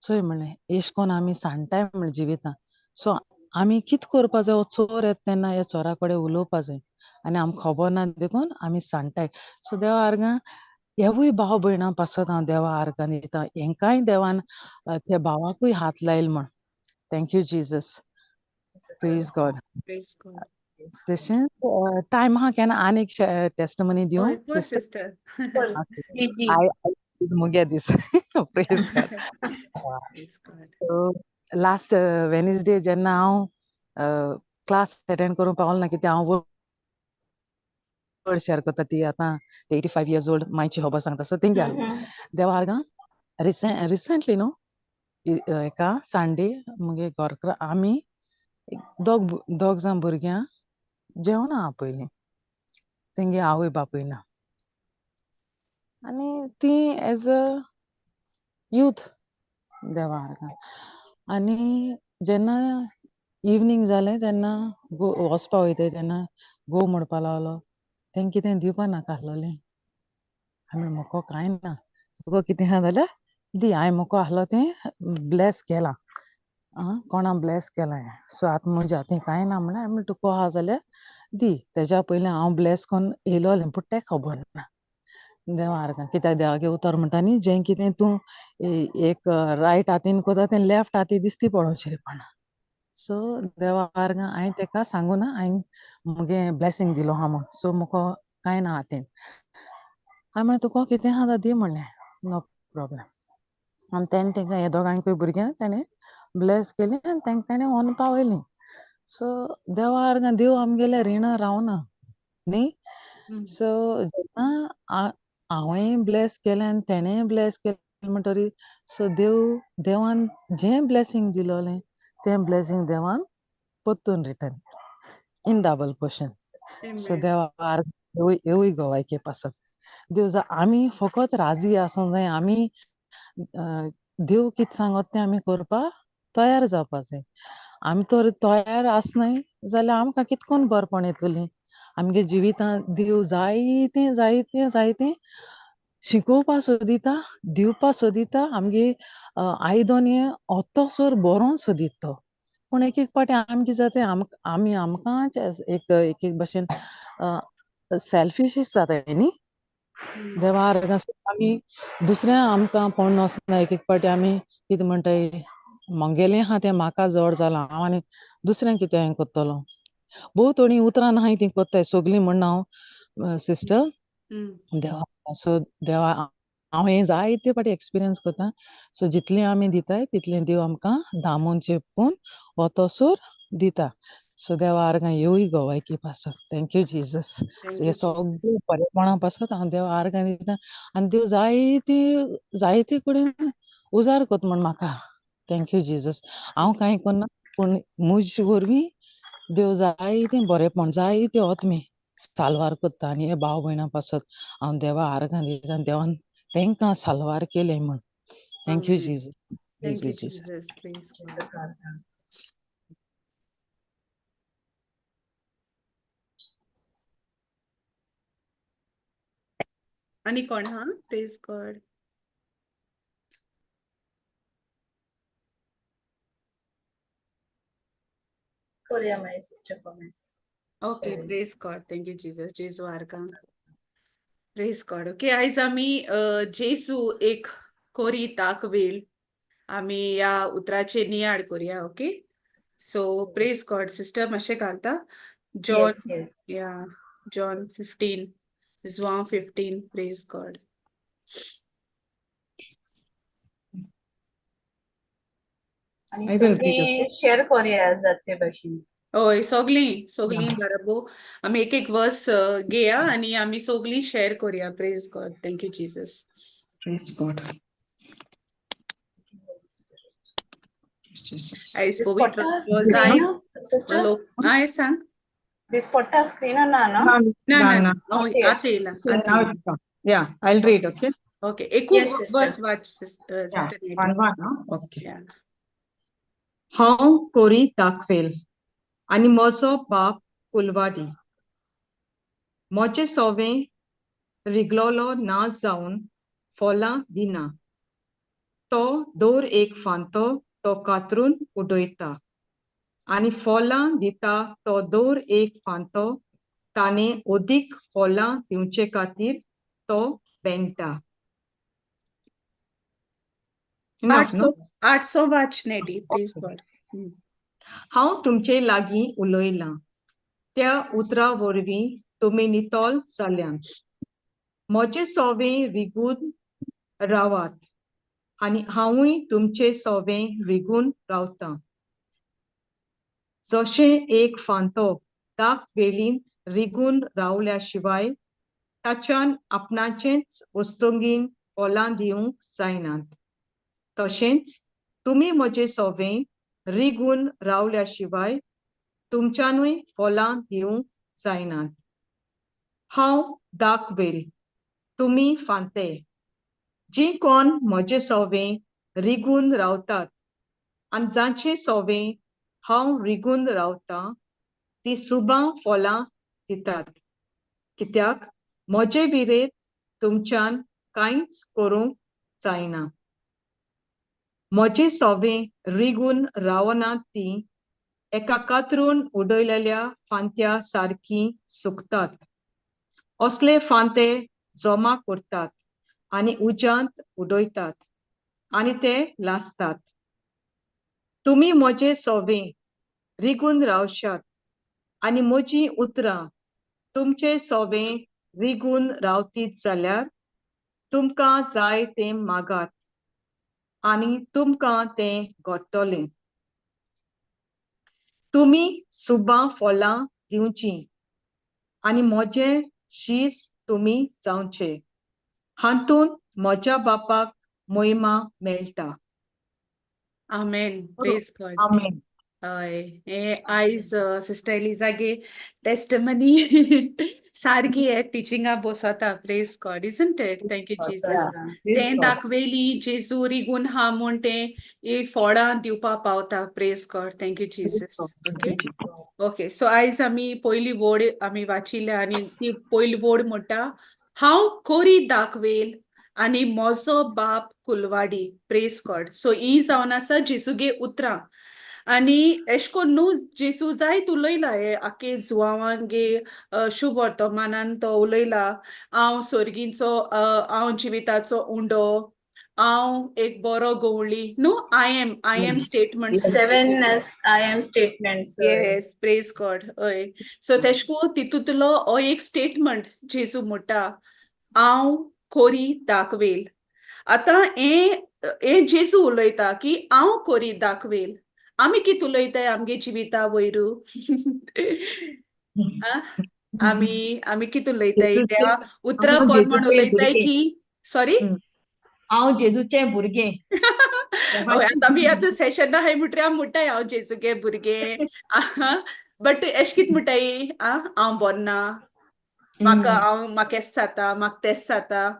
चोय म्हणलें एशें कोन्न आमी सांडटाय म्हणलें जिवितां. सो आमी कितें करपा जाय, हो चोर येता तेन्ना ह्या चोरा कडेन उलोवपा जाय आनी आमकां खबर ना देखून आमी सांडटाय. सो देवा आर्गां हेवूय भाव भयणां पासत हांव देवा आर्गां दिता, हेंकांय देवान त्या भावाकूय हात लायल म्हण. Thank you Jesus, praise God. Praise God. तशेंच टायम आहा केन्ना आनीक टेस्टमनी दिवं सिस्टर? मुगे दीस. Praise God. Praise God. So last Wednesday जेन्ना हांव क्लास अटेंड करूंक पावलो ना, कित्याक हांव वर्ड शेअर करता ती आतां 85 इयर्स ओल्ड मायची खबर सांगता. सो थिंग गेलो देवा आर्गां रिसेंटली न्हू एका संडे मुगे घरकार आमी दोग जाण भुरग्यां जेवणां आपयलीं, तेंगे आवय बापूय ना आनी ती एज अ यूथ देवा आर्गां. आनी जेन्ना इवनींग जालें तेन्ना गो वचपा वयताय तेन्ना गो म्हणपा लागलो तेंका कितें दिवपा नाका आसलोलें. हांवें म्हणलें म्हाका कांय ना, तुका कितें आहा जाल्यार दी, हांवें म्हाका आसलो तें ब्लेस केलां, आं कोणा ब्लेस केलां हें, सो आतां म्हज्या हातीन कांय ना म्हणलें. हांवें म्हणलें तुका आहा जाल्यार दी, तेज्या पयलीं हांव ब्लेस कोन्न येयलोलें पूण तें खबर ना देवा आर्गां, कित्याक देवागे उतर म्हणटा न्ही जें कितें तूं एक रायट हातीन करता तें लेफ्ट हाती दिसती पडोवचें पडना. सो देवा आर्गां हांवें तेका सांगू ना हांवें मुगे ब्लेसींग दिलो आहा म्हूण, सो म्हाका कांय ना हातीन. हांवें म्हणलें तुका कितें आहा जाल्यार दी म्हणलें, नो प्रोब्लेम. आनी तेणें तेंका हे दोगांकूय भुरग्यांक तेणें ब्लेस केली आनी तेंका तेणें व्हरून पावयलीं. सो देवा आर्गां देव आमगेल्या रिणां रावना न्ही. सो जेन्ना हांवें ब्लेस केलें आनी तेणेंय ब्लेस केलें म्हणटरी सो देव देवान जें ब्लेसींग दिलोलें तें ब्लेसींग देवान परतून return in double portion. So देवा आर्गां हेवूय गोवायके पासत देव जा आमी फकत राजी आसूंक जाय, आमी देव कितें सांगत तें आमी करपा तयार जावपा जाय. आमी तर तयार आसनाय जाल्यार आमकां कितकोन बरपण येतलीं. आमगे जिवितांत देव जायतें जायतें जायतें शिकोवपा सोदिता, दिवपा सोदिता, आमगे आयदन हें ओतोसर बरोवन सोदीत तो. पूण एक एक पाटी आमकां कितें जाता, आमी आमकांच एक एक एक भाशेन सेल्फिश जाता न्ही. देवा आर्गां आमी दुसऱ्या आमकां पडून वचना, एक एक पाटी आमी कितें म्हणटाय म्हगेलें आहा तें म्हाका जड जालां, हांव आनी दुसऱ्यांक कितें हें करतलो. भोव थोडीं उतरां नाहाय तीं करताय सगलीं म्हणना हांव सिस्टर. देवा सो देवा हांव हें जायते फावटी एक्सपिरियन्स करता. सो जितलें आमी दिताय तितलें देव आमकां दामून चेपून वतोसर दिता. सो देवा आर्गां येवूय गोवायकी पासत. Thank you Jesus. हे सगळे बरेपणा पासत हांव देवा आर्गां दिता आनी देव जायती जायते कडेन उजार करता म्हण म्हाका. Thank you Jesus. हांव कांय करना पूण म्हजे वरवीं देव जायतें बरेपण जायते आत्मे साल्वार करता आनी हे भाव भयणां पासत हांव देवा आर्गां दिता आनी देवान तेंकां साल्वार केलें म्हण. Thank you Jesus. Thank you Jesus. Praise God. आनी कोण हा? Praise God. Korea, my sister Gomez. Okay, praise God. Thank you, Jesus. जेजू आर्गां. Praise God. Okay, आयज आमी जेजू एक कोरी ताकवेल आमी ह्या उतराचे नियाळ करुया. Okay, so praise God. Sister मातशें घालता जॉन. Yes, yes. या जॉन 15, जुआंव 15. Praise God. आनी I will read, सगळीं शेअर करूया जाते भाशेन. हय, सगलीं सगलीं बराबर आमी एक एक वर्स घेया आनी आमी सगलीं शेअर करुया. Praise God. Thank you Jesus. Praise God. Jesus. आयज दिस पवित्र पडटा जाय स्क्रीन सिस्टर हय सांग. दिस पडटा स्क्रीन ना न्हू? ना ना ना ना. हय आतां येयला आतां Now येयला. it's come. Yeah, I'll read, okay? Okay एकू Yes, sister. बस वाच Yeah, sister नेटी. One one, huh? Okay. Yeah. हांव कोरी दाखवेल आनी म्हजो बाप कुलवाडी. म्हजें सोवें रिगलोलो ना जावन फोलां दिना. तो दर एक फांतो तो कातरून उडयता आनी फोलां दिता तो दर एक फांतो ताणें अदीक फोलां दिवचे खातीर तो बेणटा. Enough, no? आठसो वाच नेटी, प्लीज गॉड. हांव तुमचे लागीं उलयलां त्या उतरा वरवीं तुमी नितळ जाल्यात. म्हजें सोवें रिगून रावात आनी हांवूय तुमचे सोवें रिगून रावतां. जशें एक फांतो दाट वेलींत रिगून रावल्या शिवाय ताच्यान आपणाचेच वस्तुंगीन फळां दिवंक जायनात, तशेंच तुमी म्हजे सोवें रिगून रावल्या शिवाय तुमच्यानूय फळां दिवंक जायनात. हांव दाखवेल, तुमी फांते. जीं कोण म्हजे सोवें रिगून रावतात आनी जांचे सोवें हांव रिगून रावतां ती सुबां फळां दितात, कित्याक म्हजे विरेत तुमच्यान कांयच करूंक जायना. म्हजे सोवें रिगून रावनात ती एका कातरून उडयलेल्या फांत्या सारकी सुकतात. असले फांते जमा करतात आनी उज्यांत उडयतात आनी ते लासतात. तुमी म्हजे सोवें रिगून रावशात आनी म्हजीं उतरां तुमचे सोवें रिगून रावतीत जाल्यार तुमकां जाय तें मागात आनी तुमकां तें घडटलें. तुमी सुबां फळां दिवचीं आनी म्हजे शीस तुमी जावचे. हातूंत म्हज्या बापाक मोहिमा मेळटा. आमेन. Praise God. आमेन. हय, हे आयज सिस्टर एलिजागे टेस्टमनी सारकी हे टिचिंगा बसता. Praise God, isn't it? Thank you, Jesus. तें दाखवेली जेजू रिगून हा म्हूण तें ही फळां दिवपा पावता. Praise God, thank you, Jesus. Okay okay so आयज आमी पयली वोड आमी वाचिल्ल्या आनी ती पयली वोड म्हणटा, हांव कोरी दाखवेल आनी म्हजो बाप कुलवाडी. Praise God. सो ही जावन आसा जेजूगे उतरां आनी एश कोन्न न्हू, जेजू जायत उलयला हे आख्खे जुवांवान गे शुभ वर्तमानान तो उलयला, हांव सोर्गींचो, हांव जिविताचो उंडो, हांव एक बरो गवळी न्हू, I am statement. Seven S I am statements. Yes, praise God. हय, सो तेश कोन तितूंतलो हो एक स्टेटमेंट जेजू म्हणटा, हांव कोरी दाखवेल. आतां हें हें जेजू उलयता की हांव कोरी दाखवेल. आमी कितें उलयताय आमगे जिविता वयरू? आमी कितें उलयताय त्या उतरा प्रमाण उलयताय की सॉरी? हांव जेजूचें भुरगें. हय, आतां आमी आतां सेशन आहाय म्हणटरी हांव म्हणटाय हांव जेजूगे भुरगें, बट एश कितें म्हणटाय, आं हांव बरो ना, म्हाका हांव म्हाका एश जाता, म्हाका तेश जाता.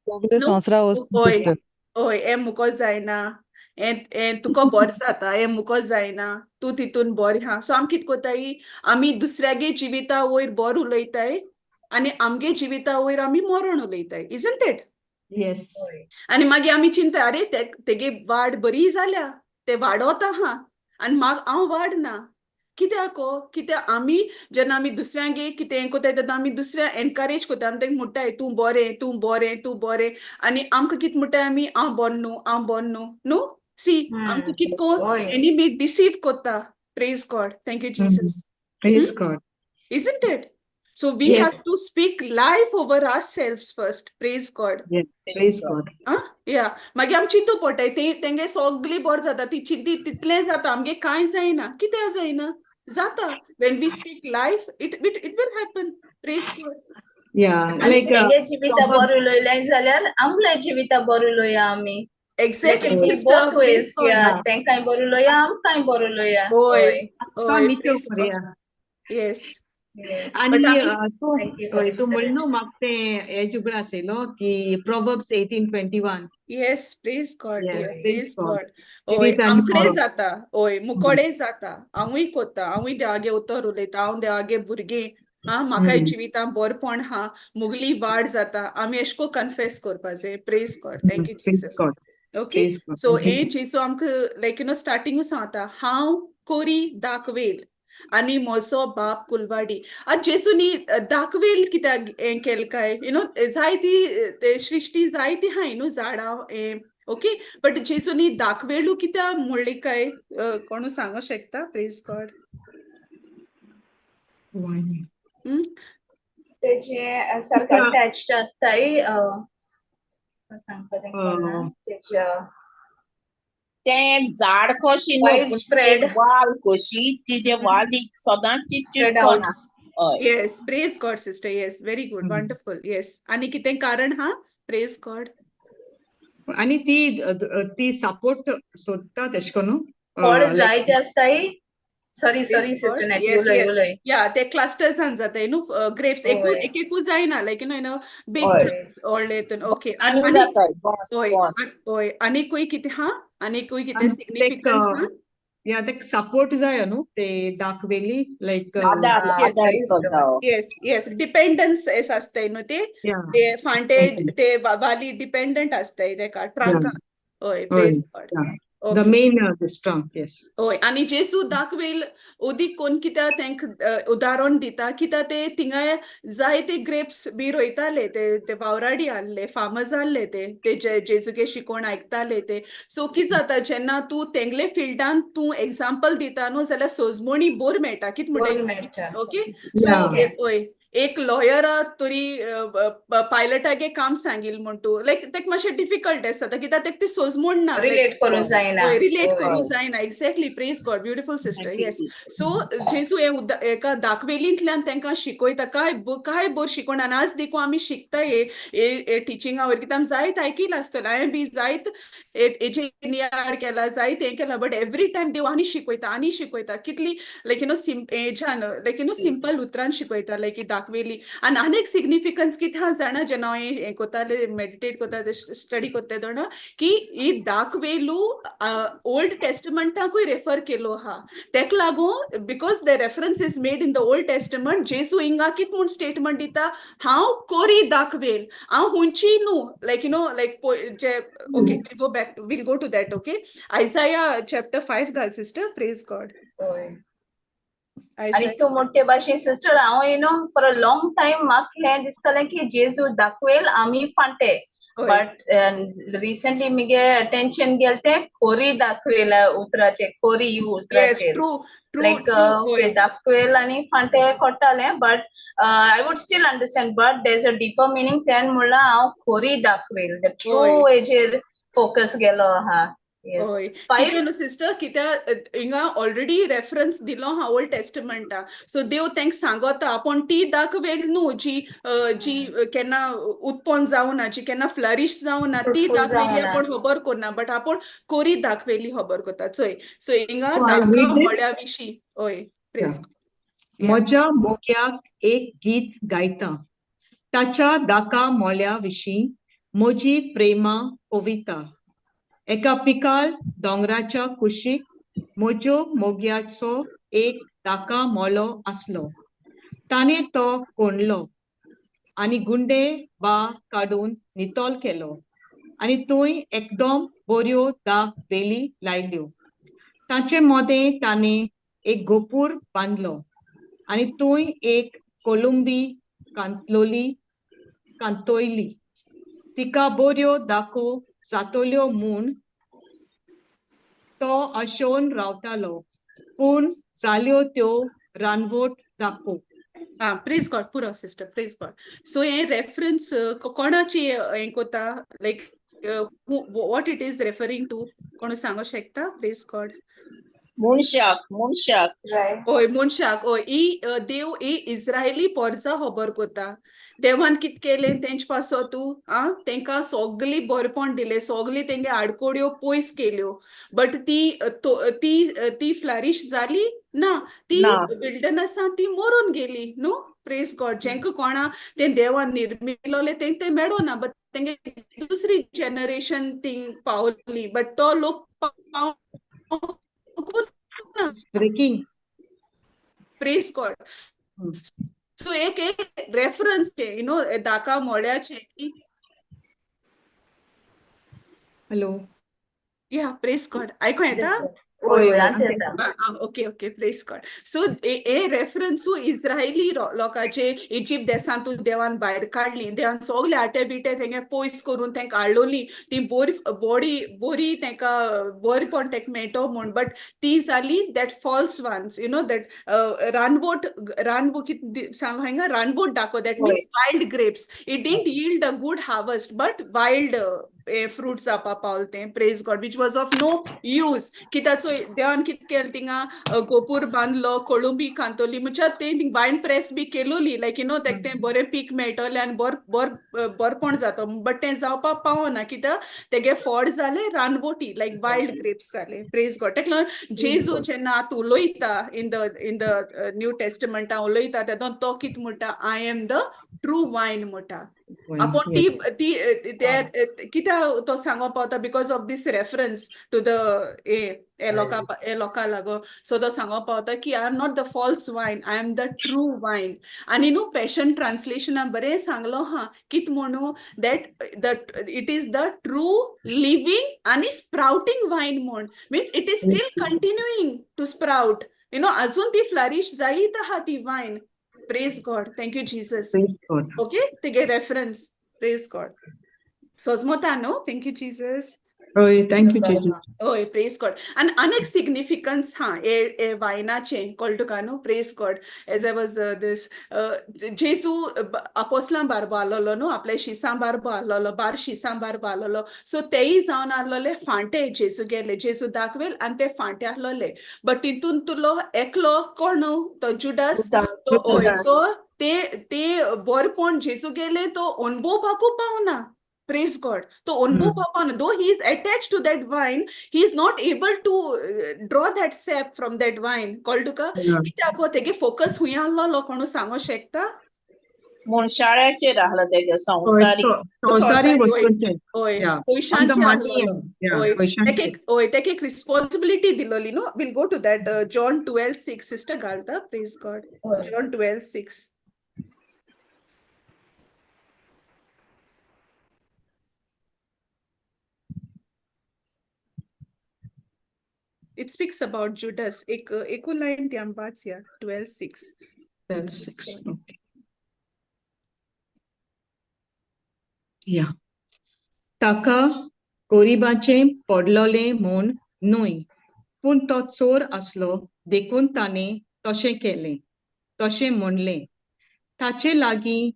सगळे न्हू? संवसारा वचून हय. सिस्टर. हय, हें मुको जायना, हें हें तुका बरें जाता, हें मुको जायना, तूं तितून बरें आहा. सो आमी कितें कोताय, आमी दुसऱ्यागे जिविता वयर बरें उलयताय आनी आमगे जिविता वयर आमी मरण उलयताय, isn't it? Yes. आनी मागीर आमी चिंता, अरे तेगे वाड बरी जाल्या, ते वाडोत आहा आनी म्हाका हांव वाड ना कित्याक? कित्याक आमी जेन्ना आमी दुसऱ्यांगे कितें कोताय तेन्ना आमी दुसऱ्या एनकरेज कोताय, आमी तांकां म्हणटाय तूं बरें, तूं बरें, तूं बरें, आनी आमकां कितें म्हणटाय आमी, हांव बरो न्हू, हांव बरो न्हू न्हू. सी, आमकां कितें कोन एनिमी डिसीव कोत्ता. Praise God, thank you, Jesus. Praise God. Isn't it? So we Yes. have to speak life over ourselves first. Praise God. Yes. Praise God. या, मागीर आमी चिंतू पडटाय, ते तेंगे सगळी बरें जाता, ती चिंती तितलें जाता, आमगे कांय जायना. कित्याक जायना? जाता. When we speak life, it will happen. Praise God. Yeah, आनी like तेंगे जिविता बरें उलयलें जाल्यार आमले जिविता बरें उलोया आमी. Let exactly it be sister, both praise ways, God. yeah. तेंकांय बरो उलोया, आमकांय बरो उलोया. होय हय. तो होय, निश्चय प्रेज गॉड. करुया. येस. Yes. आनी बट आमी तूं Thank you, हय Holy तूं Spirit. म्हण न्हू म्हाका तें हें उगडास येयलो की Proverbs 18:21. Yes, praise God, Yes, dear, praise praise God. God. होय, जिवीत आनी आमकडे मरण. जाता, होय, मुकोडे जाता, हांवूय कोत्ता, हांवूय देवागे उतर उलयता, हांव देवागे भुरगें, आं, म्हाकाय जिवितां बरपण हा, मुगली वाड जाता, आमी एश को कन्फेस करपा जाय. Praise God, thank you Praise Jesus. God. Okay, Praise God. So Thank you, हें Jesus. जेजू आमकां लायक you know स्टार्टिंगूच सांगता, हांव कोरी दाखवेल आनी म्हजो बाप कुलवाडी. आतां जेजूनी दाखवेल कित्याक हें केलें काय, you know, जायती ते सृश्टी जायती आहाय न्हू झाडां हें, ओके, बट जेजूनी दाखवेलू कित्याक म्हणलें काय, कोणू सांगूंक शकता? Praise God. Wine. तेजे सारकें अटॅच्ड आसताय, सांगपा तेंका ना तेज्या तें एक झाड कशी न्हू, वायड पूण स्प्रेड. एक वाल कशी, ती ते वालीक सदांच ती स्प्रेड चिटकोन आउट. आसता. हय. Yes, praise God sister, yes, very good, wonderful, yes. आनी कितें कारण हा? Praise God. आनी ती ती सपोर्ट सोदता तेश कोन्न फळ लायक जायते आसताय. Sorry, sorry Praise God. Sister नेटी, येस उलय येस उलय. या, ते क्लस्टर्सान जाताय न्हू ग्रेप्स, एकू हय. एक एकू जायना, लायक you know big हय. व्हडले हितून, ओके. आनी आनी आनी जाताय बॉस हय बॉस. हय, आनीकूय कितें हा? आनीकूय कितें आनी तेक सिग्निफिकन्स हा? या, तेक सपोर्ट जाय न्हू ते दाखवेली लायक आदार येस आदार Praise God. जावो. येस येस, डिपेंडन्स एस आसताय न्हू ते या ते फांटे ते वाली डिपेंडंट आसताय तेका ट्रांका. हय, हय praise God. The okay. Main strong, yes. हय, आनी जेजू दाखवेल उदीक कोन कित्याक तेंक उदाहरण दिता, कित्याक ते थिंगाय जायते ग्रेप्स बी रोयताले, ते ते वावराडी आहले, फार्मर्स आहले, ते ते जेजूगे शिकोवन आयकताले ते. सो कितें जाता, जेन्ना तूं तेंगले फिल्डान तूं एग्जाम्पल दिता न्हू जाल्यार सोजमणी बोर मेळटा. कितें बरें म्हणटा? मेळटा. ओके, सो या. हय, एक लॉयरा तरी पायलटागे काम सांगील म्हण तूं लायक तेका मातशें डिफिकल्ट आसता, कित्याक तेका ती सोजमण ना, लायक रिलेट करूं जायना. हय, रिलेट हय. करूं जायना. Exactly, praise God, beautiful sister. Thank you yes. Sister. So जेजू हें एका दाखवेलींतल्यान तांकां शिकयता, काय काय बरो शिकोवन. आनी आज देखून आमी शिकता हे हे टिचिंगा वयर, कित्याक आमी जायत आयकिलां आसतलें, हांवें बी जायत हेजे नियाळ केला, जायत हें केलां, बट एवरी टायम देव आनी शिकयता आनी शिकयता, कितली लायक you know हेज्यान like you know simple उतरान शिकयता, लायक ही दाखवेली. आनी आनी एक सिग्निफिकन्स कितें आहा जाणा, जेन्ना हांव हें कोतालें, मेडिटेट कोता, स्टडी कोत्ता तेन्ना, की ही दाखवेलू ओल्ड टेस्टमेंटाकूय रेफर केलो आहा. तेका लागून because the reference is made in the Old Testament, जेजू हिंगा कित म्हूण स्टेटमेंट दिता, हांव कोरी दाखवेल, हांव हुंची न्हू, लायक you know like J, okay, we'll go back, we'll go to that. Okay, Isaiah chapter 5 घाल सिस्टर. Praise God. हय. आनी आयजाया. तूं मोठे भाशेन सिस्टर, हांव for a long time म्हाका हें दिसतालें की जेजू दाखवेल आमी फांटे, हय बट रिसेंटली मिगे अटेन्शन गेल तें खोरी दाखवेल उतराचेर, खोरी येस उतराचेर. True true like true okay, हय दाखवेल आनी फांटे कोट्टालें, but I would still understand, but there is a deeper meaning. तेणें म्हणलां हांव खोरी दाखवेल, the true हय हेजेर फोकस गेलो आहा. येस. हय, फायव. कितें न्हू सिस्टर, कित्याक हिंगा ऑलरेडी रेफरन्स दिलो आहा ओल्ड टेस्टमेंटा, सो देव तांकां सांगता, पूण ती दाखवेल न्हू जी जी केन्ना उत्पन्न जावना, जी केन्ना फ्लरीश जावना, ती फ्रुटफूल दाखवेली जावना. आपूण खबर करना, बट आपूण कोरी दाखवेली खबर करता. चोय, सो हिंगा So I Dakha read it. मळ्या विशीं. हय, प्रेज. म्हज्या मोग्याक एक गीत गायता, ताच्या दाका मोल्या विशीं म्हजी प्रेमा कविता. एका पिकाल दोंगराच्या कुशीक म्हज्यो मोग्याचो एक दाका मोलो आसलो. ताणें तो कोणलो आनी गुंडे बा काडून नितळ केलो आनी थंय एकदम बऱ्यो दाक वेली लायल्यो. ताचे मदें ताणें एक गोपूर बांदलो आनी थंय एक कोलंबी कांतलोली कांतोयली. तिका बऱ्यो दाको जातल्यो म्हूण तो आशोवन रावतालो, पूण जाल्यो त्यो रानवट दाको. आं, प्रेज गॉड, पुरो सिस्टर, प्रेज गॉड. सो हे रेफरन्स कोणाची हें कोता, like what it is referring to, कोण सांगू शकता? Praise God. मनशाक मनशाक. रायट. हय, मनशाक. हय, ही देव ही इस्रायली पोरसा खबर कोता. देवान कित केलें तेंचे पासत तूं आं तेंकां सोगलीं बरेपण दिलें, सोगलीं तेंगे आडकोड्यो पयस केल्यो, बट ती ती ती फ्लरिश जाली ना, ती ना. विल्डनसान ती मरून गेली न्हू. प्रेज गॉड. जेंका कोणा तें देवान निर्मिलोलें तेंक तें मेळोना, बट तेंगे दुसरी जनरेशन ती पावली, बट तो लोक पावूंक ना. ब्रेकिंग. Praise God. सो एक एक रेफरन्स ते you know दाका मोळ्याचे की हॅलो. या, प्रेज गॉड. आयको येता? होय होय, आतां येता. Okay okay, praise God. So हे रेफरन्सू इस्रायली लोकांचे इजिप्त देसांतून देवान भायर काडली, देवान सगळे आटे बिटे तेंगे पयस करून तेंका हाडलोली, ती बोरी बॉडी बोरी तेंका बरेपण तेंका मेळटो म्हूण, बट ती जाली that false ones, you know, that रानबोट, रानबो कित सांगलो हांगा, रानबोट दाखो, that means wild grapes. It didn't yield a good harvest, but wild fruit जावपा पावल तें. Praise God. Which was of no use. कित्याचो देवान कित केलें थिंगा गोपूर बांदलो, कोळंबी कांतोली, म्हणजे तें वायन प्रेस बी केलोली, लायक you know तेक तें बरें पीक मेळटलें आनी बर बर बरपण जातो, बट तें जावपाक पावना कित्याक तेगे फोड जाले रानबोटी, लायक वायल्ड ग्रेप्स जाले. प्रेज गॉड. तेका लागून जेजू जेन्ना आतां उलयता इन the new टेस्टमेंटा उलयता तेदोन तो कित म्हणटा? I am the true vine म्हणटा. आपूण ती ती ते कित्याक तो सांगोंक पावता? Because of this reference to the हे लोकां, हे लोकां लागून. सो तो सांगोंक पावता की I am not the false vine, I am the true vine. आनी न्हू पॅशन ट्रान्सलेशनान बरें सांगलो हा, कित म्हणू, that the it is the true living आनी स्प्राउटींग वायन म्हूण, means it is still continuing to sprout, you know, अजून ती फ्लरिश जायत आहा ती wine. Praise God. Thank you Jesus. Praise God. Okay, तेगे रेफरन्स. प्रेज गॉड. सोजमोता न्हू? Thank you Jesus. हय, thank you Jesus. हय, प्रेज गॉड. आनी अनेक सिग्निफिकन्स हा हे हे वायनाचें, कळटा तुका न्हू? Praise God. As I was this जेजू आपोस्लां बारबो आसलेलो न्हू, आपल्या शिसां बारबो आसलेलो, बार शिसां बारबो आसलेलो. सो तेय जावन आसलेले फांटे जेजू गेले, जेजू दाखवेल आनी ते फांटे आसलेले, बट तितून तुलो एकलो कोण न्हू तो जुडास, तो हय तो ते ते बरेपण जेजू गेले तो अणभवपाकू पावना. Praise God. तो अनुभव पावना. Though he is attached to that vine, he is not able to draw that sap from that vine. कळ्ळें तुका? कित्याक गो तेगे फोकस हुंय आसलेलो कोणू सांगो शकता? मनशाळ्याचेर आसलो तेगे, संवसारी. संवसारी वस्तूंचेर. हय, पयशांचेर आसलेलो. हय, तेका एक, हय, तेका एक रिस्पॉन्सिबिलिटी दिलोली न्हू. We'll go to that, John 12:6. Sister घालता. Praise God. John 12:6. It speaks about Judas. एक एकू लायन ती आम वाचया, 12:6. 12:6, okay. या, ताका गोरिबाचें पडलोलें म्हूण न्हय, पूण तो चोर आसलो देखून ताणें तशें केलें, तशें म्हणलें. ताचे लागीं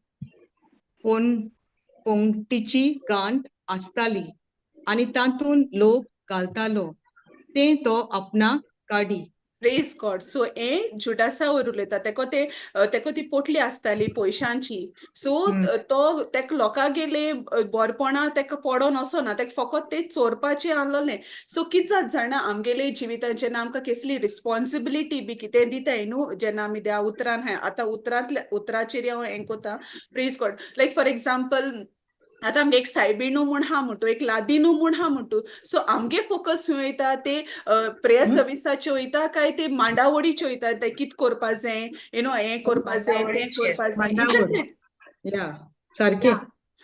पोंगटीची गांठ आसताली आनी तातूंत लोक घालतालो तें तो आपणाक काडी. Praise God. सो हे जुडासा वयर उलयता. तेको ते तेको ती पोटली आसताली पयशांची. सो तो तेका लोकां गेले बरपणा तेका पडोन वचना, तेका फकत ते चोरपाचें आसलोलें. सो कित जात जाणा, आमगेले जिवितान जेन्ना आमकां कसली रिस्पॉन्सिबिलिटी बी कितें दिताय न्हू, जेन्ना आमी त्या उतरान, आतां उतरांतल्या उतराचेर हांव हें कोता. Praise God. Like for example, आतां आमगे एक सायबिणू म्हूण हा म्हणटू, एक लादिनू म्हूण हा म्हणटू, सो आमगे फोकस खंय वयता? ते प्रेयर सर्विसाचे वयता काय ते मांडावळीचे वयता? ते कित करपा जाय, you know, हें करपा जाय, तें करपा जाय. या, सारकें.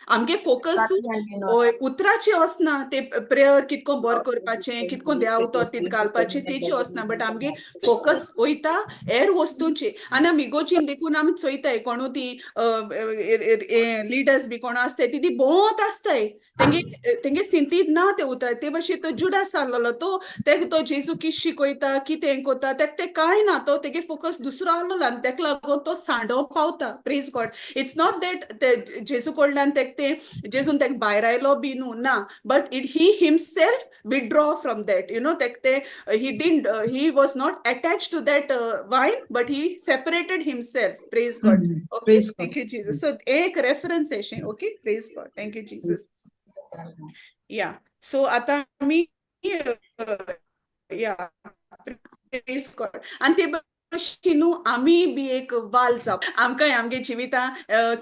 आमगे फोकस हय उतराचे वचना, ते प्रेयर कितको बरो करपाचें, कितको देवा उतर तीत घालपाचें तेचे वचना, बट आमगे फोकस वयता हेर वस्तूंचे. आनी आमी इगोर्जीन देखून आमी चोयताय, कोणू ती लिडर्स बी कोण आसताय ती ती भोंवत आसताय, तेंगे तेंगे सिंतीत ना ते उतराय. ते भाशेन तो जुडास आसलेलो, तो तेका तो जेजू कित शिकयता, कितें कोता तेका तें कांय ना, तो तेगे फोकस दुसरो आसलेलो आनी तेका लागून तो सांडोवंक पावता. Praise God. It's not that ते जेजू कडल्यान तेक ते जेजून तेक भायरायलो बी न्हू ना, but it he himself withdraw from that, तेक ते he didn't, he was not attached to that vine, but he separated himself. Praise God. Okay. Praise God. Thank you Jesus. So एक रेफरन्स अशें. Okay, praise God, thank you Jesus. Yeah, so आता आमी, या, प्रेज गॉड. आनी ते भशेन न्हू आमी बी एक वाल जावप. आमकांय आमगे जिवितां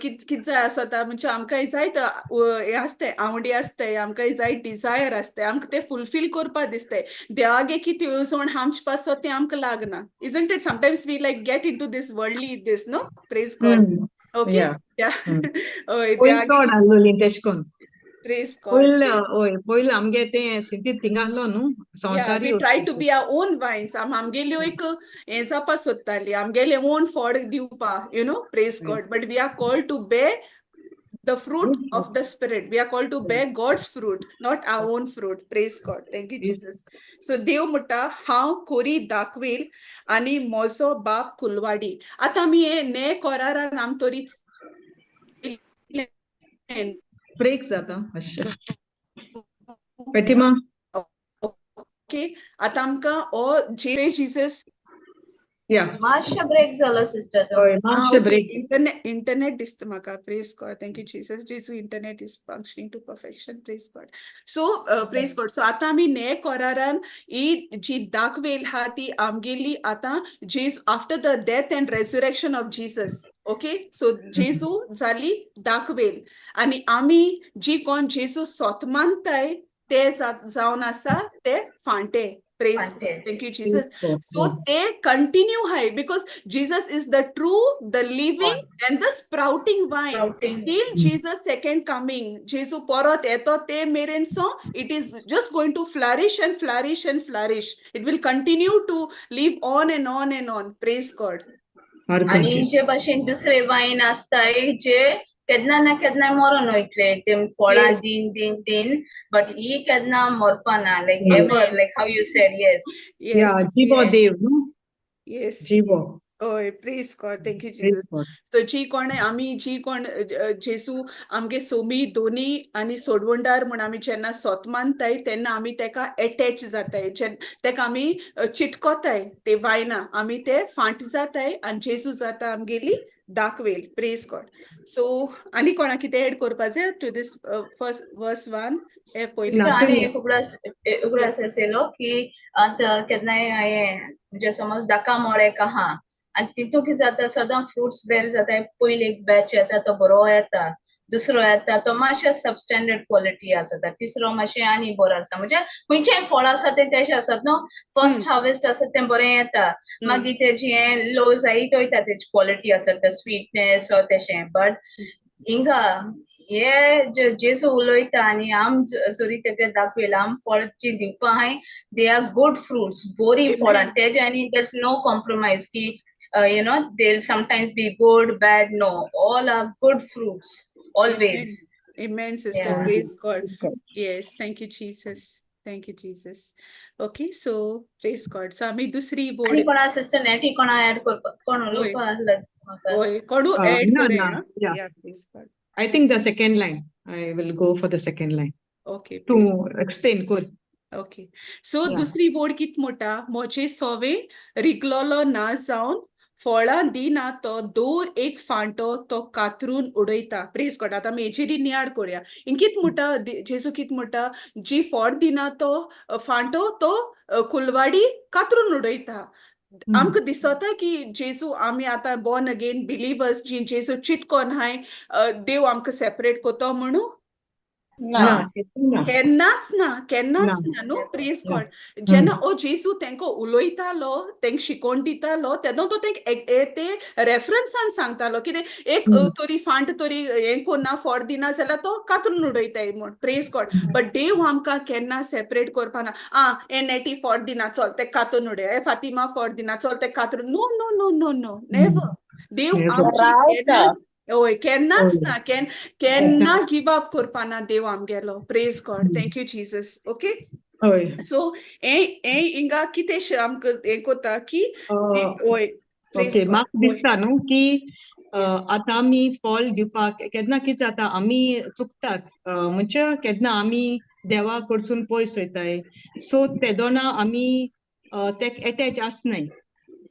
कित कित जाय आसता, म्हणजे आमकांय जायत हें आसताय, आवडी आसताय, आमकांय जाय डिजायर आसताय, आमकां ते फुलफील करपा दिसताय. देवागे कितें येवजण आमचे पासत तें आमकां लागना, isn't it? Sometimes we like get into this worldly this, no? Praise God. Okay. Yeah. हय. पयलीं देवागे चड आसलोली तेश कोन्न. Praise God. पयलीं, हय, पयलीं आमगे तें सिंतीत थिंगा आसलो न्हू. Yeah, संवसारी. We try to be our own vines. आम आमगेल्यो एक हें जावपा सोदताली, आमगेले ओन फळ दिवपा. Praise God. But we are called to bear the fruit Good of the Spirit. We are called to bear God's fruit, not our own fruit. Praise God. Thank you, Jesus. So देव म्हणटा, हांव कोरी दाखवेल आनी म्हजो बाप कुलवाडी. आतां आमी हे ने कोरारान आम तरी ब्रेक जाता मातशें, फेतिमा. ओके, आतां आमकां हो जे जीसस या. मातशें ब्रेक जालो सिस्टर. हय, मातशें ब्रेक. इंटरनेट, इंटरनेट दिसता म्हाका. Praise God, thank you Jesus. जेजू internet is functioning to perfection. Praise God. So praise God. So आतां आमी ने कोरारान ही जी दाखवेल आहा ती आमगेली आतां जेजू, after the death and resurrection of Jesus. Okay, so जेजू जाली दाखवेल आनी आमी जी कोण जेजू सोत मानताय ते जावन आसा ते फांटे. Praise. फांटे. Thank you Jesus. So they continue high because Jesus is the true, the living, and the sprouting vine. Sprouting. Till Jesus' second coming, Jesu परत येतो ते मेरेन, so it is just going to flourish and flourish and flourish. It will continue to live on and on and on. Praise God. आणि जे भाशेन दुसरे वायन आसताय जे केन्ना ना केन्ना मरोन वयतले ते फळां दिन दिन दिन, बट ही केन्ना मरपाना, like ever, like how you said, yes. या, जिवो देव न्हू. Yes. जिवो. Oh, praise God. Thank you, Praise Jesus. God. So जी कोण आमी जी कोण जेजू आमगे सोमी दोनी आनी सोडवणदार म्हूण आमी जेन्ना सोत मानताय तेन्ना आमी तेका एटॅच जाताय, तेका आमी चिटकोताय ते वायना, आमी ते फांट जाताय आनी जेजू जाता आमगेली दाखवेल. Praise God. सो आनी कोणा कितें एड करपा जाय to this first verse 1 हे पयलीं? सिस्टर, आनी एक उगडास, उगडास येयलो की आतां केन्नाय हांवें म्हणजे समज दाका मोळे आहा आनी तितून कितें जाता, सदां फ्रुट्स बेर जाता. पयली एक बॅच येता तो बरो येता, दुसरो येता तो मातशें सबस्टँडर्ड क्वॉलिटी आसता, तिसरो मातशें आनी बरो आसता. म्हणजे खंयचेय फळ आसा तें तेशें आसत न्हू, फर्स्ट हार्वेस्ट आसा तें बरें येता, मागीर तेजें हें लो जायत वयता, तेजी क्वॉलिटी आसता, स्वीटनेस तेशें. बट हिंगा हे जेजू उलयता आनी आम जरी तेका दाखयला, आम फळ जी दिवपा आहाय, they are good fruits, बरी फळां तेजे, आनी there is no compromise की they'll sometimes be good, bad. No, all are good fruits always. Amen, sister. Praise God. Yes, thank you, Jesus. Thank you, Jesus. Okay, so praise God. So आम्ही दुसरी आनी board कोणा sister नेटी कोणा add करपा, कोण उलोवपा आसलो म्हाका? होय, कोणू ऍड ना, करे ना, हा? Yeah. Yeah, praise God. I think the second line. I will go for the second line. Okay, to praise. explain. Cool. Okay. So दुसरी बोर्ड कित म्हणटा, म्हजे सोवे रिगलोलो ना जावन फळां दिना तो दर एक फांटो तो कातरून उडयता. प्रेज गॉड. आतां आमी हेचेर नियाळ करुया. कित म्हणटा जेजू, कित म्हणटा? जी फळ दिना तो फांटो तो कुलवाडी कातरून उडयता. आमकां दिसता की जेजू, आमी आतां बॉर्न अगेन बिलिवर्स जी जेजू चिटकोन हाय, देव आमकां सेपरेट कोतो म्हणू? ना. ना, ना. केन्नाच ना, केन्नाच ना. ना न्हू. प्रेज ना. गॉड. जेन्ना ओ जेजू तेंकां उलयतालो, तेंकां शिकोवन दितालो, तेन्ना तो तेंकां ते रेफरन्सान सांगतालो कितें एक तरी फांट तरी हें कोन्ना, फळ दिना जाल्यार तो कातरून उडयताय म्हूण. प्रेज गॉड. बट देव आमकां केन्ना सेपरेट करपाना. आ, हे नेटी फळ दिना, चल तें कातरून उडय, हे फातिमा फळ दिना, चल तें कातरून. No, no, no, no, no, never. देव Never. आमची रावता. केन्ना, हय, केन्नाच ना, केन्ना गिव अप करपाना देव आमगेलो. Praise God. Thank you Jesus. Okay. हय. सो हे हे हिंगा कितें आमकां हें कोता की, हय. Praise okay, God. म्हाका दिसता न्हू की Yes. आतां आमी फॉल दिवपाक केन्ना कितें जाता, आमी चुकतात, म्हणजे केन्ना आमी देवा कडसून पयस वयताय, सो तेदोना आमी तेक एटॅच आसनाय,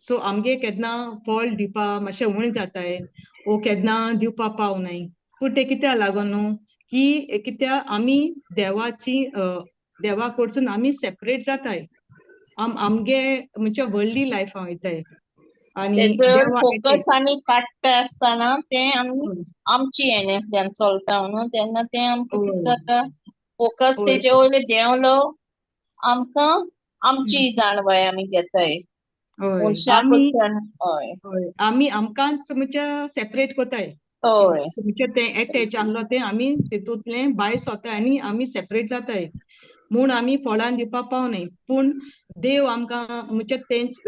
सो आमगे केन्ना फॉल दिवपा मातशें उणें जाताय वो केन्ना दिवपा पावनाय. पूण तें कित्याक लागून न्हू की कित्याक आमी देवाची देवा कडसून आमी सेपरेट जाताय, आमगे म्हणजे व्हडली लायफां वयताय आनी तेजो देवा फोकस आमी काडटा आसतना तें आमी हय. आमची हेन्यांतल्यान चलता न्हू, तेन्ना तें आमकां कितें हय. जाता, फोकस हय. तेजे वयले देंवलो, आमकां आमची जाणवाय आमी घेताय हय मनशा आमी कडच्यान. हय. हय, आमी आमकांच म्हणजे सेपरेट कोताय. हय. म्हणजे तें एटॅच आहलो तें आमी तितूंतलें भायर सोताय आनी आमी सेपरेट जाताय, म्हूण आमी फळां दिवपाक पावनाय. पूण देव आमकां म्हणजे तेंच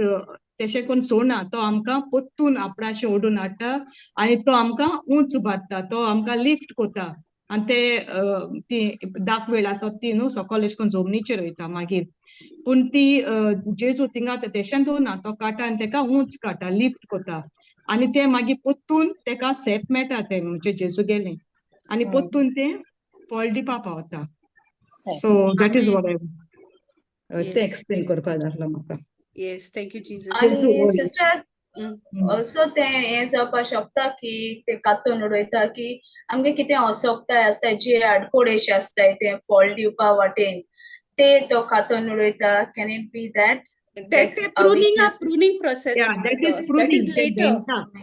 तेशें करून सोडना, तो आमकां पोत्तून आपणाशें ओडून हाडटा आनी तो आमकां उंच उबारता, तो आमकां लिफ्ट कोता आनी ते ती दाक वेळ आसत ती न्हू सकल एशें करून जमनीचेर वयता मागीर. पूण ती जेजू थिंगा तेशें दवरना, तो काडटा आनी तेका उंच काडटा, लिफ्ट कोता आनी ते मागीर पोत्तून तेका सेप मेळटा, ते म्हणजे जेजू गेलें आनी पोत्तून तें फळ दिवपा पावता. So that is what I तें एक्सप्लेन करपा जाय म्हाका. Yes, thank you, Jesus. आनी सिस्टर ऑल्सो तें हें जावपाक शकता की ते कातून उडयता की आमगे कितें असोकताय आसता, जे आडकोडेशे आसताय तें फळ दिवपा वाटेन ते तो कातून उडयता. Can it be that? That pruning, a pruning process. Yeah, that is pruning. That is later.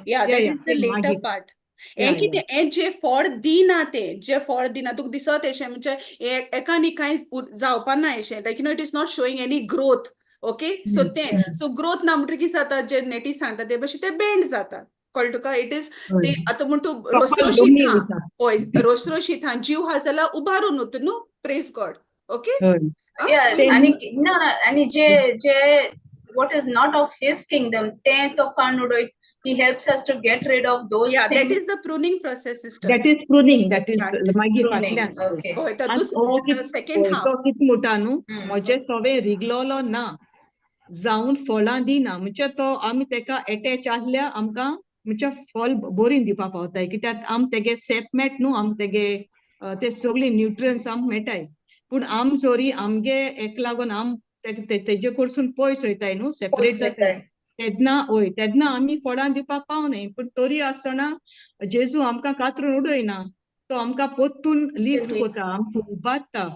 Yeah, that is the later part. हें कितें, हें जें फळ दिना, तें जें फळ दिना तुका दिसत अशें म्हणजे एकानी कांय जावपा ना अशें, like you know it is not showing any growth. Okay, so तें सो ग्रोथ ना म्हणटकीर कितें जाता, जे नेटी सांगता ते भशेन ते बेंड जाता, कळ्ळें तुका? It is ते आतां म्हण तूं रोसरोशीत हा, हय रोसरोशीत हा, जीव हा जाल्यार उबारून वता न्हू. Praise God. Okay. आनी ना, आनी जे जे what is not of his kingdom तें तो काडून उडयत. He helps us to get rid of those Yeah, things. That is the pruning process, sister. That is pruning. That is मागीर pruning. फाटल्यान. Okay. हय, तो सेकंड हाफ. तो कितें म्हणटा न्हू, म्हजें सगळें रिगलोलो ना जावन फळां दिना, म्हणजे तो आमी तेका एटॅच आहल्या आमकां म्हणजे फळ बरीं दिवपा पावताय, कित्याक आम तेगे सेप मेट न्हू, आम तेगे ते सगळी न्युट्रियन्स आमकां मेळटाय. पूण आम जोरी आमगे एक लागून आम तेजे कडसून पयस वयताय न्हू, सेपरेट जाताय तेन्ना, हय तेन्ना आमी फळां दिवपाक पावनाय. पूण तरी आसतना जेजू आमकां कातरून उडयना, तो आमकां पोत्तून लिफ्ट कोता, आमकां उबारता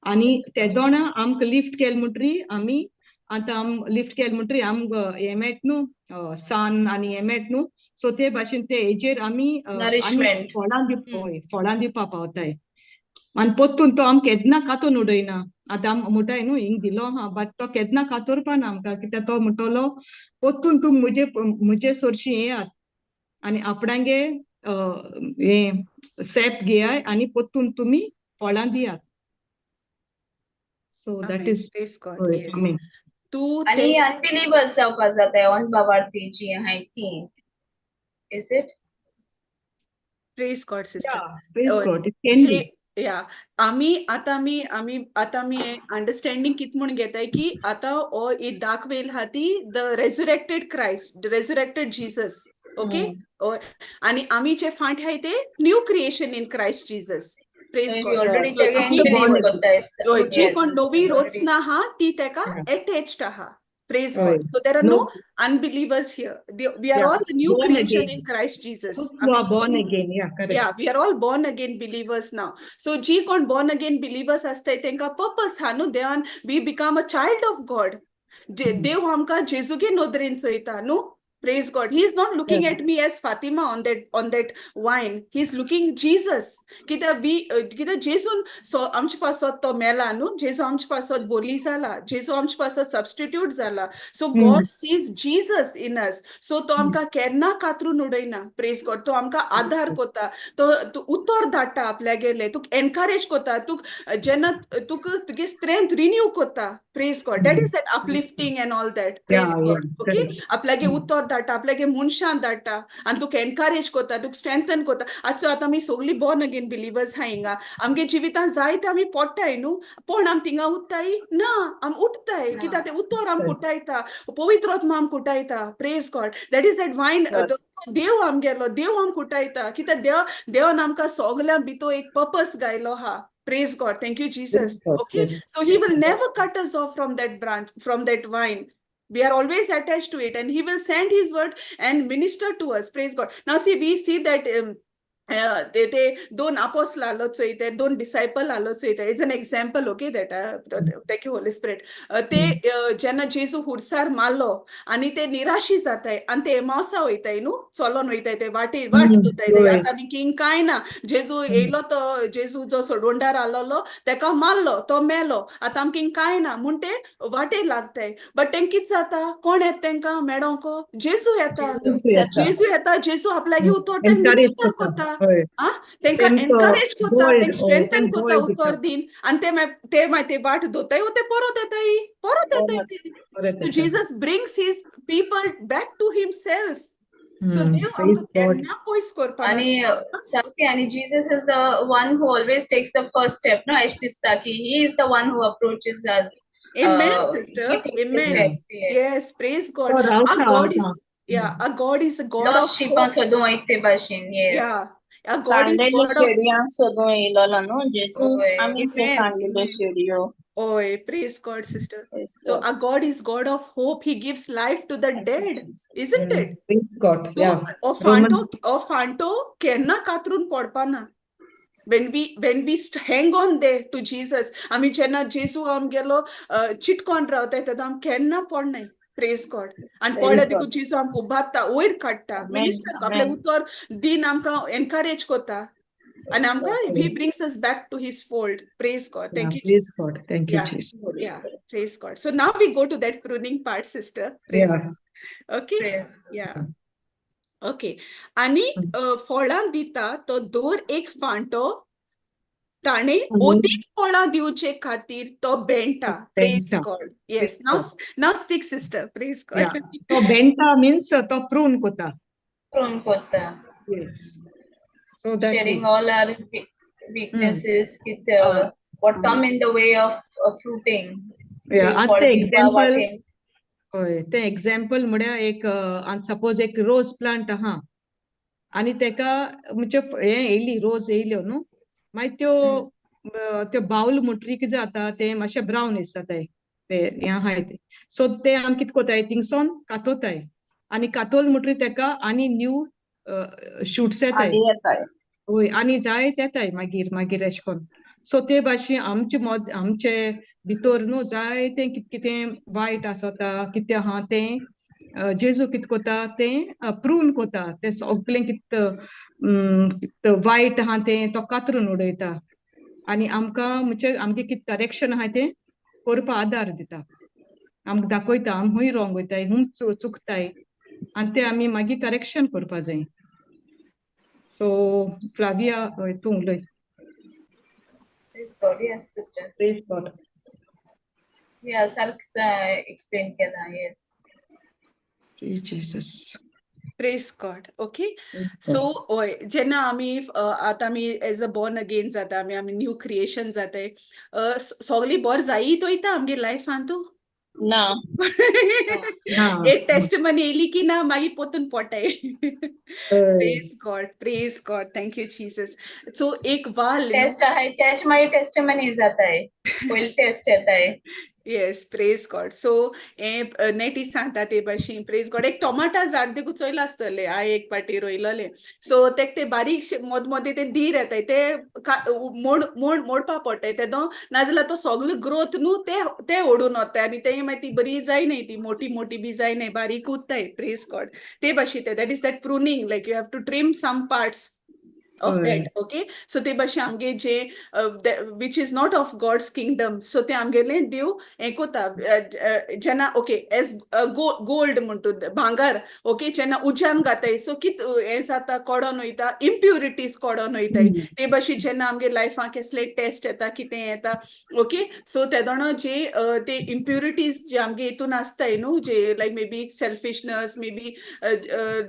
आनी तेदोना आमकां लिफ्ट केलें म्हणटरी आमी आतां आम लिफ्ट केलें म्हणटरी आमकां हें मेळटा न्हू, सान आनी हें मेळटा न्हू, सो ते भाशेन ते हेजेर आमी फळां दिवपा, हय फळां दिवपा पावताय. आनी पोत्तून तो आमकां केन्ना कातून उडयना. आतां आम म्हणटाय न्हू हिंग दिलो हा, बट तो केन्ना कातोरपा ना आमकां, कित्याक तो म्हणटलो पोत्तून तूं म्हजे म्हजे सोरशी येयात आनी आपणागे हें सेप घेयाय आनी पोत्तून तुमी फळां दियात. So that is तूं आनी अनबिलीवर्स जावपा जाता, अनबावार्थी जी आहाय ती, is it? Praise God sister. Praise God. It can be. या, आमी आतां आमी आमी आतां आमी अंडरस्टँडींग कितें म्हूण घेताय की आतां हो ही दाखवेल आहा ती the resurrected Christ, resurrected Jesus. Okay, आनी आमी जे फाट आहाय ते new creation in Christ Jesus. Praise God. जी कोण नवी रचना आहा ती तेका एटॅच्ड आहा. Praise God. So there are no unbelievers here. We are all the new born creation again. In Christ Jesus. Who are born again. Yeah, correct. Yeah, we are all born again believers now. So जी कोण born again believers आसताय तेंका purpose हा न्हू, देवान we become a child of God. देव आमकां जेजूगे नदरेन चोयता न्हू. Praise God. He is not looking at me as Fatima on that wine. He is looking Jesus. कित्याक कित्याक जेजून सो आमचे पासत तो मेला न्हू, जेजू आमचे पासत बोली जाला, जेजू आमचे पासत सबस्टिट्यूट जाला. So God sees Jesus in us. So तो आमकां केन्ना कातरून उडयना. Praise God. तो आमकां आधार कोता, तो उतर धाडटा आपल्यागेले, तुका एनकरेज कोता, तुका जेन्ना तुका तुगे स्ट्रेंथ रिन्यू कोता. Praise God. That is that uplifting and all that. Praise God. Okay, आपल्यागे उतर धाडटा, आपल्यागे मनशां धाडटा आनी तुका एनकरेज कोता, तुका स्ट्रेंथन कोता. आतां आतां आमी सगळीं बॉर्न अगेन बिलिवर्स आहा हिंगा. आमगे जिवितान जायते आमी पोडटाय न्हू, पूण आमी थिंगा उत्ताय ना, आमी उठताय. कित्याक तें उतर आमकां उठायता, पवित्र आत्मा आमकां उठायता. Praise God. That is that vine. देव आमगेलो देव आमकां उठायता, कित्याक देव देवान आमकां सगल्यां भितर एक पर्पस गायलो आहा. Praise God. Thank you, Jesus. Okay. So he will never cut us off from that branch, from that vine. We are always attached to it, and he will send his word and minister to us. Praise God. Now see, we see that ते ते दोन आपोस्ल आलो चोय, ते दोन disciple आलो चोय, is an example, okay? That, thank you, Holy Spirit. ते जेन्ना जेजू खुर्सार मारलो आनी ते निराशी जाताय आनी ते एमावसा वयताय न्हू, चलोन वयताय, ते वाटे वाट धरताय ते. आतां आनी किंग कांय ना. जेजू येयलो, तो जेजू जो सोडवणदार आलोलो तेका मारलो, तो मेलो, आतां आमकां कांय ना म्हूण ते वाटेर लागताय. बट तेंकां कितें जाता? कोण येता तेंकां मेळोंक? जेजू येता. जेजू येता. जेजू आपल्यागे उतर तेंकां मिनिस्टर कोता, तेंकां एनकरेज कोता, तेंकां स्ट्रेंथन कोता उतर दीन. आनी ते ते मागीर ते वाट धरताय, ते परत येताय, परत येताय ते. Jesus brings his people back to himself. So देव आमकां केन्ना पयस करपा. आणि सारकें, आनी Jesus is the one who always takes the first step न्हू. अशें दिसता की he is the one who approaches us. Amen, sister. He takes the Amen. Step, yes. Yes, praise God. Our God is, yeah, our God is a God of Lost sheep hope. सोदूंक वयता ते भाशेन, yes. Yeah, our God is सांडलेली God of शेडयांक सोदूंक येयलोलो न्हू जेजू. हय. आमी ते Amen. सांडलेल्यो Amen. शेडयो. Oh, praise God, sister. Praise So God. our God is God of hope. He gives life to the Thank you, dead, Jesus. Isn't it? Praise God. So, Yeah. हो फांटो, हो फांटो केन्ना कातरून पडपाना when we hang on there to Jesus. आमी जेन्ना जेजू आमगेलो चिटकोन रावताय तेन्ना आम केन्ना पडनाय. Praise God. आनी Praise पडले God. देखून जेजू आमकां उबारता, वयर काडटा. Amen. Minister आपलें Amen. उतर दीन आमकां एनकरेज कोता आनी Praise आमकां God. He brings us back to his fold. Praise God. Thank you. Praise God. Thank you, Jesus. Holy Yeah. Spirit. Praise God. So now we go to that pruning part, sister. Praise. Okay. Praise. Yeah. Okay. आनी फळां दिता तो दर एक फांटो ताणें अदीक फळां दिवचे खातीर तो Benda. Praise Benda. God. Yes. Now now speak, sister. Praise God. तो बेंटा means तो prune कोता. Prune कोता. Yes. So that Sharing all our weaknesses, कित, what come in the way of fruiting. Yeah, फळ आतां दिवपा example वाटेन. हय, तें एग्जाम्पल म्हळ्यार एक सपोज एक रोज प्लांट आहा आनी तेका म्हणजे हें येयली, रोज येयल्यो न्हू, मागीर त्यो त्यो बावल म्हणटरी कितें जाता, तें मातशें ब्रावन दिसता ते ते हें आहाय ते. सो ते आमी कितें कोताय, थिंगसोन कातोताय आनी कातोल म्हणटरी तेका आनी न्यू शुट्स येताय. आनी येताय. हय, आनी जाय येताय मागीर मागीर अशें करून. सो ते भाशेन आमचे मद आमचे भितर न्हू जाय तें कितें कितें वायट आसता, कितें आहा तें जेजू कितें कोता, तें प्रून कोता. तें सगळें कितें कितें वायट आहा तें तो कातरून उडयता आनी आमकां म्हणजे आमगें कितें करेक्शन आहा तें करपा आदार दिता. आमकां दाखयता आमी खूंय रॉंग वयताय, खूंय चुकताय आनी तें आमी मागीर करेक्शन करपा जाय. सो फ्लाविया, हय, तूं उलय. Praise God, yes, sister. Praise God. Yeah, सारकें explain केला, yes. Jesus. Praise God. Okay. So हय, जेन्ना आमी आतां आमी एज अ बॉर्न अगेन जाता, आमी आमी न्यू क्रिएशन जाताय, सगळी बरें जायत वयता आमगे लायफान तूं ना. ना. एक टेस्टमनी येयली की ना, मागीर पोतून पोटाय. Praise God. Praise God. Thank you, Jesus. So एक वाल न्हू. टेस्ट आहाय तेच मागीर टेस्टमनी जाताय, पयली टेस्ट येताय. Yes, praise God. So हें नेटी सांगता ते भाशेन. Praise God. एक टोमाटा झाड देखून चोयलां आसतलें, हांवें एक पाटी रोयलेलें. सो तेक ते बारीक मोद मोदे ते दीर येताय, ते मोड मोड मोडपा पडटाय तेदो, नाजाल्यार तो सगलो ग्रोथ न्हू ते ते ओडून वताय आनी ते मागीर ती बरी जायनाय, ती मोटी मोटी बी जायनाय, बारीक उत्ताय. Praise God. ते भाशेन ते, that is that pruning, like you have to trim some parts. Of हय. That, okay. सो ते भाशेन आमगे जे which is not of God's kingdom, so ते आमगेलें देव हें कोता जेन्ना, ओके, एज गोल्ड म्हणटू, भांगर, ओके, जेन्ना उज्यान घाताय, सो कित हें जाता? कोडोन वयता, इम्प्युरिटीज कोडोन वयताय. ते भाशेन जेन्ना आमगे लायफान केसले टेस्ट येता, कितें येता, ओके, सो तेदोणा जे ते इम्प्युरिटीज जे आमगे हितून आसताय न्हू, जे like maybe selfishness, maybe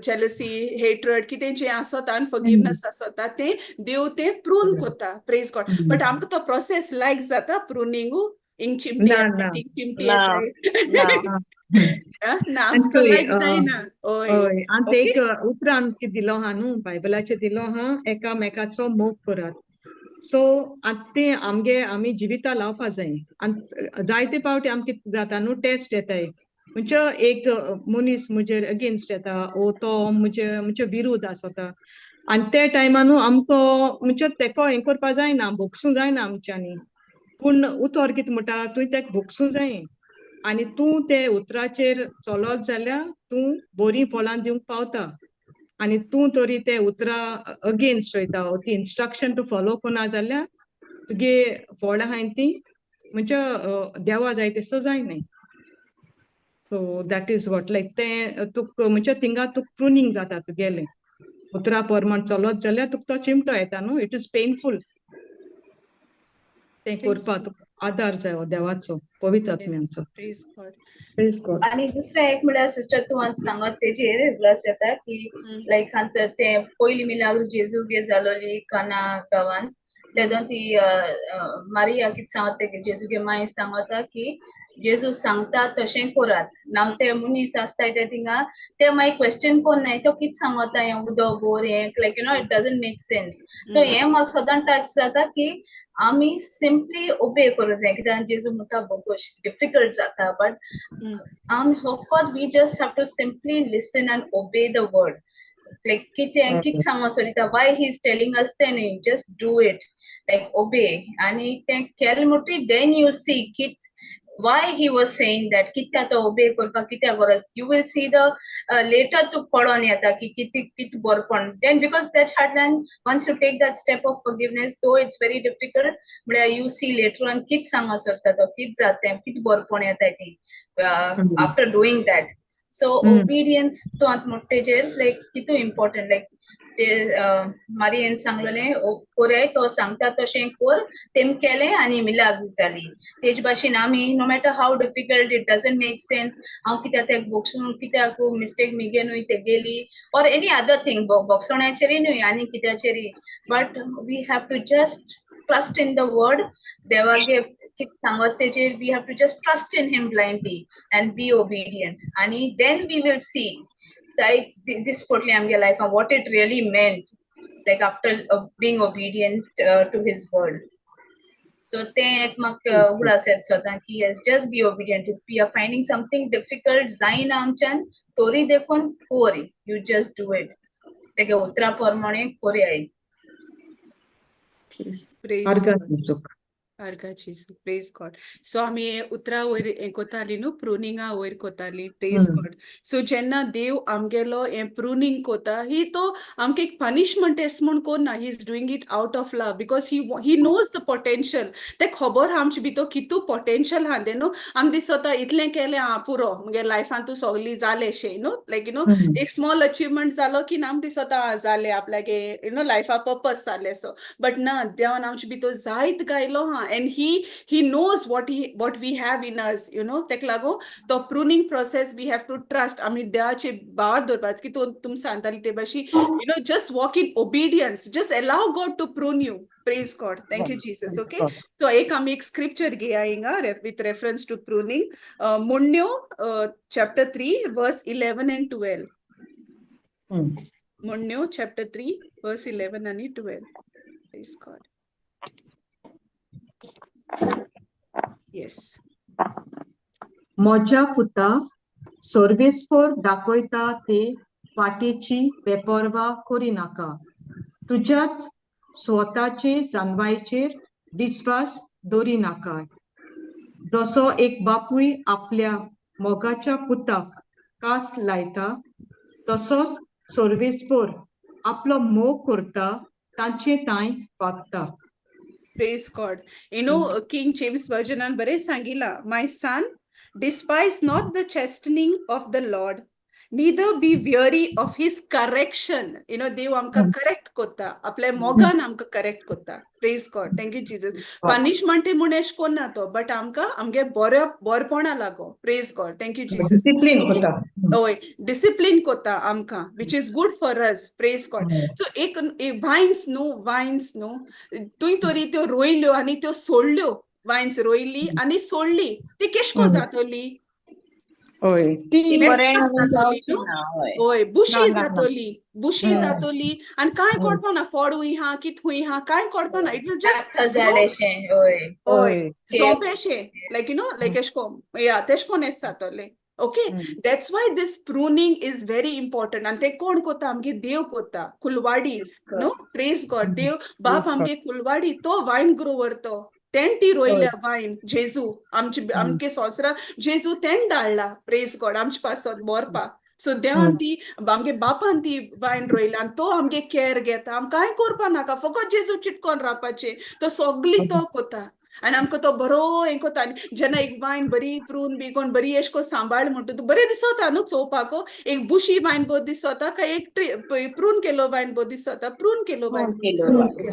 jealousy, hatred, कितें जें आसता, अनफॉरगिवनेस आसता, तें देव तें प्रून कोता. Praise God. But आमकां तो प्रोसेस लायक जाता, प्रुनिंगू? हिंग चिमटी ना, येता, ना. थिंग चिमटी ना. येता. ना. ना, आनी आमकां तो पळय, लायक जायना, हय. हय, आनी ते ओके. एक उपरांत कितें दिलो आहा न्हू, बायबलाचेर दिलो आहा, एकामेकाचो मोग करात. सो आतां तें आमगे आमी जिविता लावपा जाय. आनी जायते फावटी आमकां कितें जाता न्हू, टेस्ट येताय, म्हणजे एक मनीस म्हजेर अगेन्स्ट येता ओ तो म्हजे म्हणजे विरुद्ध आसता, आनी ते टायमार न्हू आमकां म्हणजे तेको हें करपा जायना, भोगसूं जायना आमच्यांनी. पूण उतर कितें म्हणटा? तुवें तेका भोगसूं जाय आनी तूं ते उतराचेर चलत जाल्यार तूं बरीं फळां दिवंक पावता. आनी तूं तरी ते उतरा अगेन्स्ट वयता, ती इन्स्ट्रक्शन तूं फॉलो करना जाल्यार तुगे फळां आहाय ती म्हणजे देवा जाय तसो जायनाय. So that is what, like तें तुक म्हणजे थिंगा तुक प्रुनींग जाता तुगेलें. उतरा प्रमाण चलत जाल्यार तुका तो चिमटो येता न्हू. It is painful तें करपाक. तुका आदार जाय हो देवाचो, पवित्र आत्म्याचो. Praise God. Praise God. आनी दुसरें एक म्हळ्यार सिस्टर, तूं आतां सांगत तेजेर उगडास येता की लायक आतां तें पयलीं मिलाग्र जेजूगे जालोली काना गांवान, तेदोन ती मारिया कितें सांगता की जेजूगे माय सांगता की जेजू सांगता तशें करात ना. ते मनीस आसताय ते थिंगा, ते मागीर क्वेश्चन कोन्नाय, तो कितें सांगता, हें उदक बोर हें, like it doesn't make sense. So हें म्हाका सदां टच जाता की आमी सिंपली ओबे करूं जाय, कित्याक जेजू म्हणटा बोगोश डिफिकल्ट जाता, बट आमी फकत we just have to simply listen and obey the word. Like कितें कितें सांगो सोदिता, why he is telling us तें न्हय, just do it, like obey. आनी तें केलें म्हणटकीर then you see कित why he was saying that, कित्याक तो obey करपाक कित्याक गरज. You will see the later तुका कळोन येता की कितें कितें बरपण then, because त्याच्या फाटल्यान once you take that step of forgiveness, though it's very difficult, म्हळ्यार you see later on कितें सांगो सोदता तो, कितें जाता, कितें बरपण येता ती after doing that. So obedience तूं आतां म्हणटा तेजेर लायक कितू इम्पॉर्टंट, लायक ते मारियेन सांगलेलें, कोराय, तो सांगता तशें कोर. तेम केलें आनी मिलाग्र जाली. तेज भाशेन आमी no matter how difficult, it doesn't make sense, हांव कित्याक तेका बोगसूं, कित्याक मिस्टेक मिगे न्हय तेगेली, ऑर एनी अदर थिंग, बोगसोण्याचेरय न्हय आनी कित्याचेरय, but we have to just trust in the word. देवागे कितें सांगत तेजेर we have to just trust in him blindly and be obedient, आनी then we will see जाय this पडली आमगे लायफान, what it really meant, like after being obedient to his word. So तें एक म्हाका उगडास येता सदां की yes, just be obedient. If we are finding something difficult, जायना आमच्यान, तरी देखून कोर, you just do it. तेगे उतरा प्रमाणे कोरयाय. Praise आर्गां God. जेजूक. आर्गां जेजू. Praise God. सो आमी उतरां वयर हें कोताली न्हू, प्रुनिंगा वयर कोताली. प्रेज गॉड. सो जेन्ना देव आमगेलो हें प्रुनींग कोता, ही तो आमकां एक पनिशमेंट एस म्हूण कोन्ना. He is doing it out of love because he knows the potential. तें खबर आहा आमचे भितर कितू पोटेन्शियल आहा तें न्हू. आमकां दिसता इतलें केलें, आं, पुरो, मुगे लायफान तूं सगळीं जालें शें न्हू, लायक you know एक स्मॉल अचिवमेंट जालो की आमकां दिसता, आं, जालें, आपल्यागे you know लायफा पर्पस जालें सो. बट ना, देवान आमचे भितर जायत गायलो आहा and he knows what we have in us. तेका लागून तो pruning process we have to trust. आमी देवाचे भार दवरपाक की तो तुमी सांगताली ते भाशेन, just walk in obedience, just allow God to prune you. Praise God. Thank you, Jesus. Okay, so एक आमी एक स्क्रिप्चर घेया हिंगा with reference to pruning. मुण्ण्यो chapter 3 verse 11 and 12. मुण्ण्यो chapter 3 verse 11 आनी 12. Praise God. Yes. म्हज्या पुता, सर्वेस्पर दाखयता ते वाटेची बेपर्वा करिनाका. तुज्याच स्वताचे जानवायचेर विस्वास दवरिनाका. जसो एक बापूय आपल्या मोगाच्या पुताक कास लायता, तसोच सर्वेस्पर आपलो मोग करता. तांचे तांय वागता. Praise God. You know, King James Version बरें सांगिलां, "My son, despise not the chastening of the Lord, neither be weary of his correction." देव आमकां करेक्ट कोत्ता, आपल्या मोगान आमकां करेक्ट कोत्ता. Praise God. Thank you, Jesus. Punishment म्हूण एश कोन्ना तो, बट आमकां आमगे बऱ्या बरपणा लागो. Praise God. Thank you, Jesus. Discipline कोता. हय, डिसिप्लीन कोत्ता आमकां, which is good for us. Praise God. So एक वायन्स न्हू, वायन्स न्हू, तुंय तरी त्यो रोयल्यो आनी त्यो सोडल्यो, वायन्स रोयली आनी सोडली, ती केश कोन जातली? हय, ती ती बरें जातली. जावची न्हू? ना, हय. हय, बुशी ना, ना, ना. जातली, बुशी जातली आनी कांय कळपा ना, फळ हुंय हा, कित हुंय हा, कांय कळपा ना. It will just झाडेशें, हय. हय, झोंपेशें, लायक you know like एश कोन, या, तेश कोन एश जातलें. Okay, that's why this pruning is very important. आनी ते कोण कोता? आमगे देव कोता, कुलवाडी न्हू. Praise God. देव बाप आमगे कुलवाडी, तो वायन ग्रोवर, तो तेण ती रोयल्या वायन. जेजू आमचे आमगे संवसारा जेजू तेण धाडला, प्रेज गॉड, आमचे पासत मोरपा. सो देवान ती, आमगे बापान ती वायन रोयल्या आनी तो आमगे केअर घेता. आम कांय करपा नाका, फकत जेजू चिटकोन रावपाचें, तो सगळी तो कोता आनी आमकां तो बरो हें कोता. आनी जेन्ना एक वायन बरी प्रून बी कोण बरी एश कोन सांबाळ म्हणटा, तूं बरें दिसता न्हू चोवपाक. एक बुशी वायन बरो दिसता काय एक प्रून केलो वायन बरो दिसता? प्रून केलो वायन.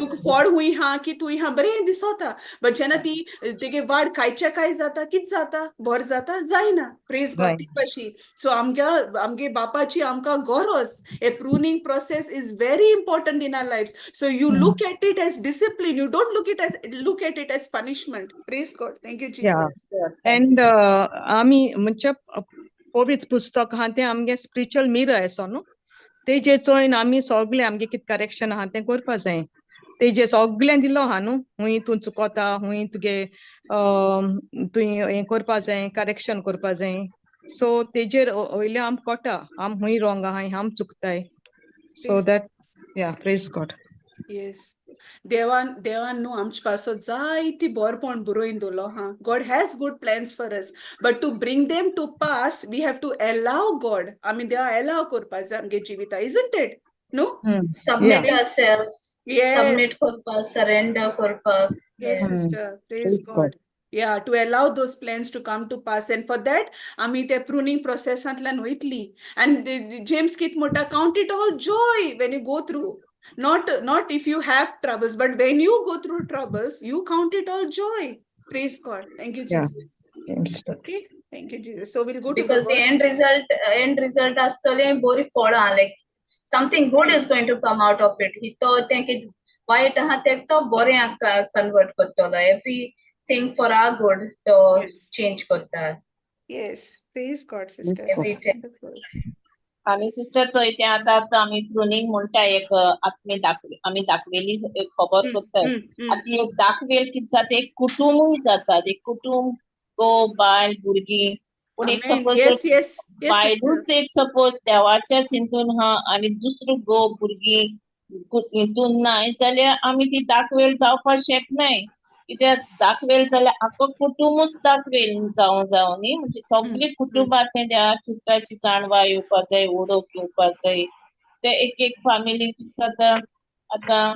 तुका फळ हुंय हा की तूं हा, बरें दिसता. बट जेन्ना ती तेगे वाड कांयच्या कांय जाता, कित जाता? बरें जाता? जायना. Praise God. ती कशी. सो आमच्या आमगे बापाची आमकां गरज. A pruning process is very important in our life. So you look at it as discipline, you don't look at it as punishment. Praise God. Thank you, Jesus. And आमी म्हणजे पवित्र पुस्तक आहा तें आमगे स्पिरिच्युअल मिरर आसा न्हू. तेजे चोयन आमी सगळें आमगे कितें करेक्शन आहा तें करपा जाय. तेजे सगळें दिलो आहा न्हू, हुंय तूं चुकोता, हुंय तुगे तुवें हें करपा जाय, करेक्शन करपा जाय. सो तेजेर वयले आम कळटा आम हुंय रॉंग आहाय, आम चुकताय. So that, yeah, praise God. Yes, देवान देवान न्हू आमचे पासत जायती बरपण बरोवन दवरलो हा. God has good plans for us, but to bring them to pass, we have to allow God. आमी देवा एलाव करपा जाय आमगे जिविता, isn't it न्हू? Submit ourselves. Yes. Submit करपाक, surrender करपाक. Yes, sister. Praise God. Yeah, to allow those plans to come to pass. And for that, आमी ते pruning processantल्यान वयतली. And James कित म्हणटा, count it all joy when you go through. Not if you have troubles, but when you go through troubles, you count it all joy. Praise God. Thank you, Jesus. James. Okay. Thank you, Jesus. So we'll go to the Because the verse. end result आसतलें बरी फळां, like something good is going to come out of it. ही तो तें कितें वायट आहा तें तो बरें कन्वर्ट करतलो, everything for our good तो चेंज करता. Yes. Praise God, sister. Every time. Wonderful. आनी सिस्टर, थंय तें आतां आतां आमी प्रुनींग म्हणटा, एक आत्मे दाखव, आमी दाखवेली एक खबर करतात. आतां ती एक दाखवेल कितें जाता, एक कुटुंबूय जाता. एक कुटुंब, घोव, बायल, भुरगीं. पूण एक Amen. Suppose Yes, sister. बायलूच एक सपोज देवाच्या चिंतून हा आनी दुसरो घोव, भुरगीं हितून नाय जाल्यार आमी ती दाखवेल जावपाक शकनाय. कित्याक दाखवेल जाल्यार आख्खो कुटुंबूच दाखवेल जावं जावं न्ही, म्हणजे सगळी कुटुंबात तें देवाच्या उतराची जाणवाय येवपा जाय, ओळख येवपा जाय. ते एक एक फॅमिली कितें जाता, आतां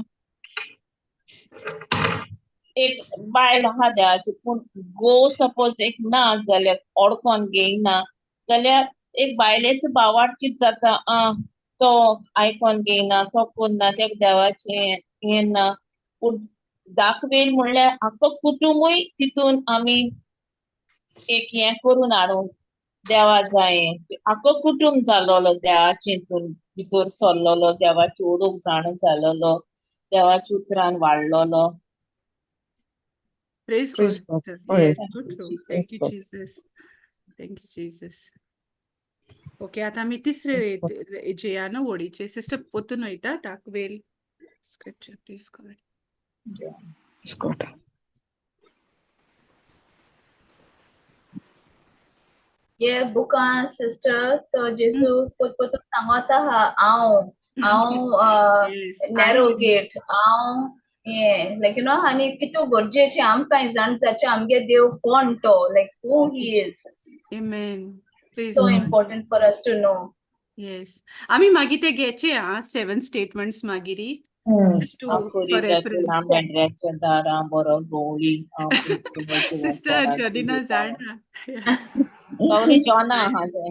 एक बायल आहा देवाची, पूण घोव सपोज एक ना जाल्यार, ओळखोन घेयना जाल्यार, एक बायलेचो भावार्थ कितें जाता, आ तो आयकोन घेयना, तो कोन्ना, तेका देवाचें हें ना. पूण दाखवेल म्हणल्यार आख्खो कुटुंबूय तितून आमी एक हें करून हाडूंक देवा जाय. आख्खो कुटुंब जालोलो देवाचे हितून भितर सरलोलो, देवाची ओळख जाण जालोलो, देवाच्या उतरान वाडलोलो. Praise God, Praise God. Sister. Oh, Yes, Thank so you, true. Thank you, Jesus. Jesus. Thank you, Jesus. Okay, आता आमी तिसरे हेजेर न्हू वडीचे. सिस्टर, पोतून वयता दाखवेल scripture. Praise God. Praise God. ये बुकान सिस्टर, तो जेसू पोत पोत सांगत आहा, हांव हांव नॅरो गेट, हांव हें, लायक you know, आनी कितू गरजेचें आमकां जाण जाचें आमगे देव कोण तो, like who he is. Amen. Praise so God. Important for us to know. Yes. आमी मागीर ते घेचे आं, सेवन स्टेटमेंट्स मागीर. Just to हांव फॉर कोरी रेफरन्स. मेंढऱ्याच्या दारां बरो गवळी हांव सिस्टर जॉदिना जाणा. सगळी जॉना आहा ते.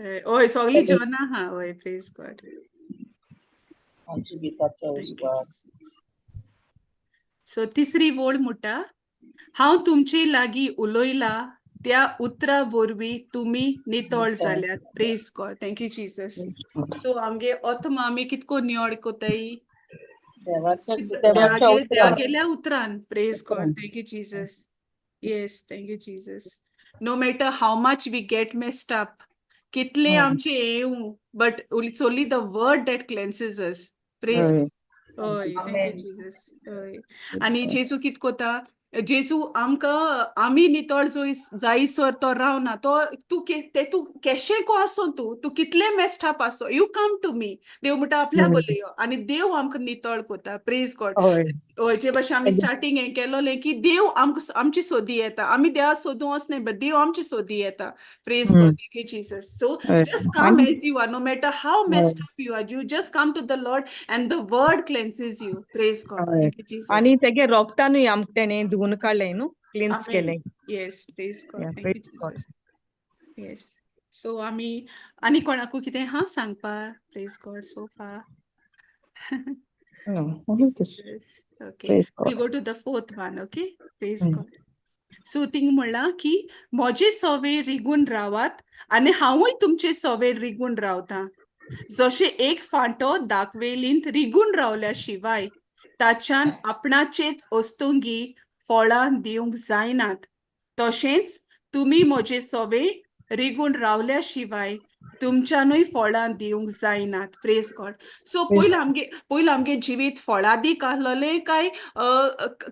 हय, सगळी जॉना आहा, हय. Praise God. आमची भितरचो Thank you, उजवाड. Jesus. सो तिसरी वळ म्हणटा, हांव तुमचे लागीं उलयला त्या उतरा वरवीं तुमी नितळ नितळ. जाल्यात. Praise God. Thank you, Jesus. So आमगे आत्मा आमी कितको निवळ कोताय? देवाच्या देवाच्या उतरान. देवागेल्या उतरान. Praise God. उतरान. Thank you, Jesus. Yes, thank you, Jesus. No matter how much we get messed up, कितले आमचे येवं, but it's only the word that cleanses us. Praise. हय. हय, thank you, Amen. Jesus. हय, आनी जेजू कित कोता? जेजू आमकां आमी नितळ जोय जायसर तो रावना. तो तूं ते तूं केशें को आसो, तूं तूं कितले मेस्ड अप आसो, you come to me. देव म्हणटा आपल्या बोलयो आनी देव आमकां नितळ कोता. Praise God. हय, जे भाशेन आमी स्टार्टींग हें केलोलें की देव आमकां आमची सोदी येता. आमी देवा सोदूं वचनाय, बट देव आमची सोदी येता. Praise God. Thank you, Jesus. So just come as you are, no matter how messed up you are, you just come to the Lord and the word cleanses you. Praise God. Thank you, Jesus. आनी तेगे रोगतानूय आमकां तेणें धुवन काडलें न्हू, kilns Amen. केलें. Yes, praise God. Yeah, Thank you, praise God. Jesus. Yes. So आमी आनी कोणाकू कितें हा सांगपा? Praise God, so far. No, only this. Yes. Okay. Praise We'll God. go to the fourth one, okay? Praise God. So thing म्हणलां की म्हजे सवे रिगून रावात आनी हांवूय तुमचे सवे रिगून रावतां. जशें एक फांटो दाखवेलींत रिगून रावल्या शिवाय ताच्यान आपणाचेच वस्तुंगी फळां दिवंक जायनात, तशेंच तुमी म्हजे सवे रिगून रावल्या शिवाय तुमच्यानूय फळां दिवंक जायनात. Praise God. सो पयलीं आमगे जिवीत फळादीक आहलोलें काय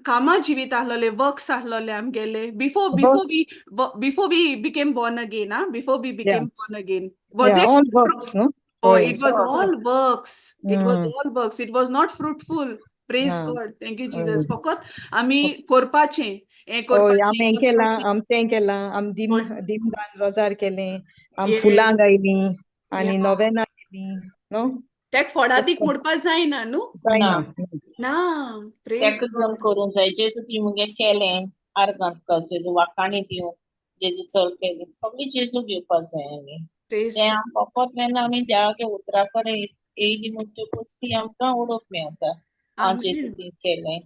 कामां जिवीत आहलोलें, वर्क्स आहलोले आमगेले before we became born again? Ah, before we became born again, was Yeah, it all works, no? Oh, Oy. it was all works. It was all works. It was not fruitful. Praise God. Thank you, Jesus. फकत आमी करपाचें हें हय, आमी करपाचें, हें केलां, वचपाचें. आम तें केलां, आम दिम दिमदान रोजार केलें, आम फुलां गायलीं आनी नोवेनां केलीं न्हू. तेक फळादीक म्हणपा जायना न्हू. जायना. ना, प्रेज तेका घेवन करूंक जाय. जेजू तुवें मुगे केलें आर्गांत, जेजू वाखाणी दिवंक, जेजू चड केलें, सगळें जेजू घेवपाक जाय आमी. प्रेज. तें आम फकत जेन्ना आमी देवाच्या उतरा कडेन येयली म्हणटकूच ती आमकां उडोवंक मेळटा. हांव जेजू तुवें केलें.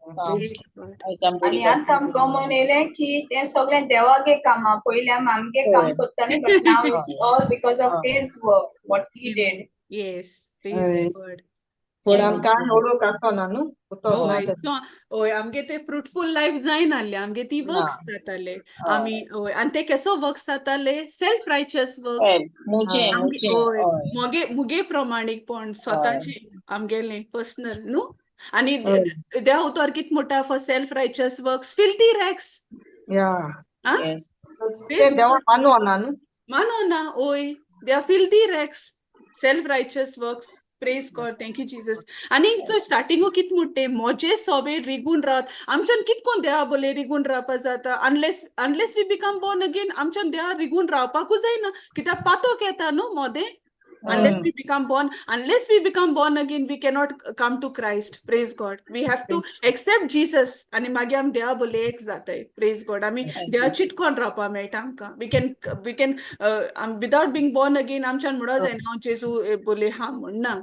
Praise God. आयज आमी आनी बरी आतां आमकां मन येयलें की तें सगळें देवागे काम. पयलीं आमी आमगे काम करतालीं, but now it's all because of his work, what he did. Yes, praise God. पूण आमकां ओळख आसना न्हू, उतर ना. हय, सो हय, आमगे ते फ्रुटफूल लायफ जायनासलें आमगे. ती वर्क्स जाताले आमी. हय, आनी ते केसो वर्क्स जाताले? Self righteous works. मुजे आमगे मुजे हय, मुगे प्रमाणीकपण स्वताचें आमगेलें पर्सनल न्हू. आनी देव उतर कित म्हणटा for self righteous works? Filthy rags. या. येस. ते देवा मानवना न्हू. मानोना, ओय, they are filthy rags, self righteous works. Praise God. Thank you, Jesus. आनी स्टार्टिंगू कित म्हणटे? म्हजे सोबे रिगून रावत. आमच्यान कित कोन देवा बोले रिगून रावपा जाता? Unless we become born again, आमच्यान देवा रिगून रावपाकूच जायना, कित्याक पातोक येता न्हू मोदें. Unless we become born again, we cannot come to Christ. Praise God. We have to accept Jesus आणि मागीर आमी देवा बोले एक जाताय. Praise God. आमी देवा चिटकोन रावपा मेळटा आमकां. We can without being born again आमच्यान म्हणो जायना हांव जेजू बोले हा म्हणना.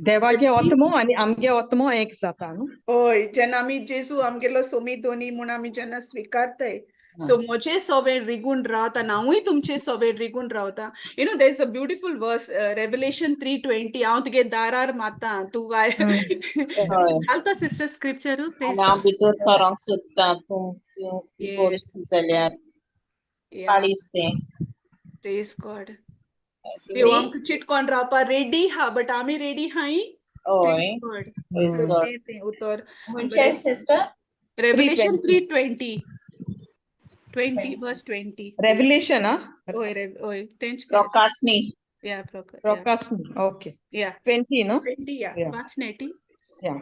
देवागे आत्मो आनी आमगे आत्मो एक जाता न्हू. हय, जेन्ना आमी जेजू आमगेलो सोमी दोनी म्हूण आमी जेन्ना स्विकारताय. सो म्हजे सवे रिगून रावता आनी हांवूय तुमचे सवे रिगून रावता. There is a beautiful verse, Revelation 3:20. हांव तुगे दारार मारता, तूं काय घालता सिस्टर स्क्रिप्चर. आनी हांव भितर सरोंक सोदता, तूं तूं गोड जाल्यार काडीस तें. Praise God. देव आमकां चिटकोन रावपा रेडी हा, बट आमी रेडी हाय? हय. तें उतर. खंयचे sister? Revelation 3:20, 20, verse 20. Revelation आ? हय, हय, तेंच. प्रकाशनी. या. प्रकाशनी, ओके. या. 20 न्हू? 20, या. वाच नेटी. या.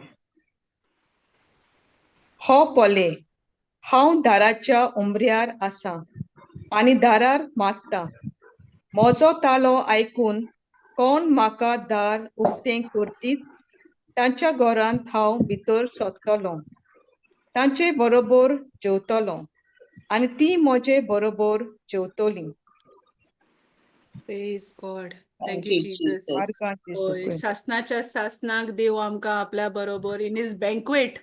हो पले, हांव दाराच्या उमऱ्यार आसा आनी दारार मारता. म्हजो ताळो आयकून कोण म्हाका दार उक्तें करतीत तांच्या घरांत हांव भितर सरतलों, तांचे बरोबर जेवतलों आनी ती म्हजे बरोबर जेवतलीं. Praise God. Thank Thank you, you, Jesus. Jesus. होय, सासनाच्या सासनाक देव आमकां आपल्या बरोबर इन his banquet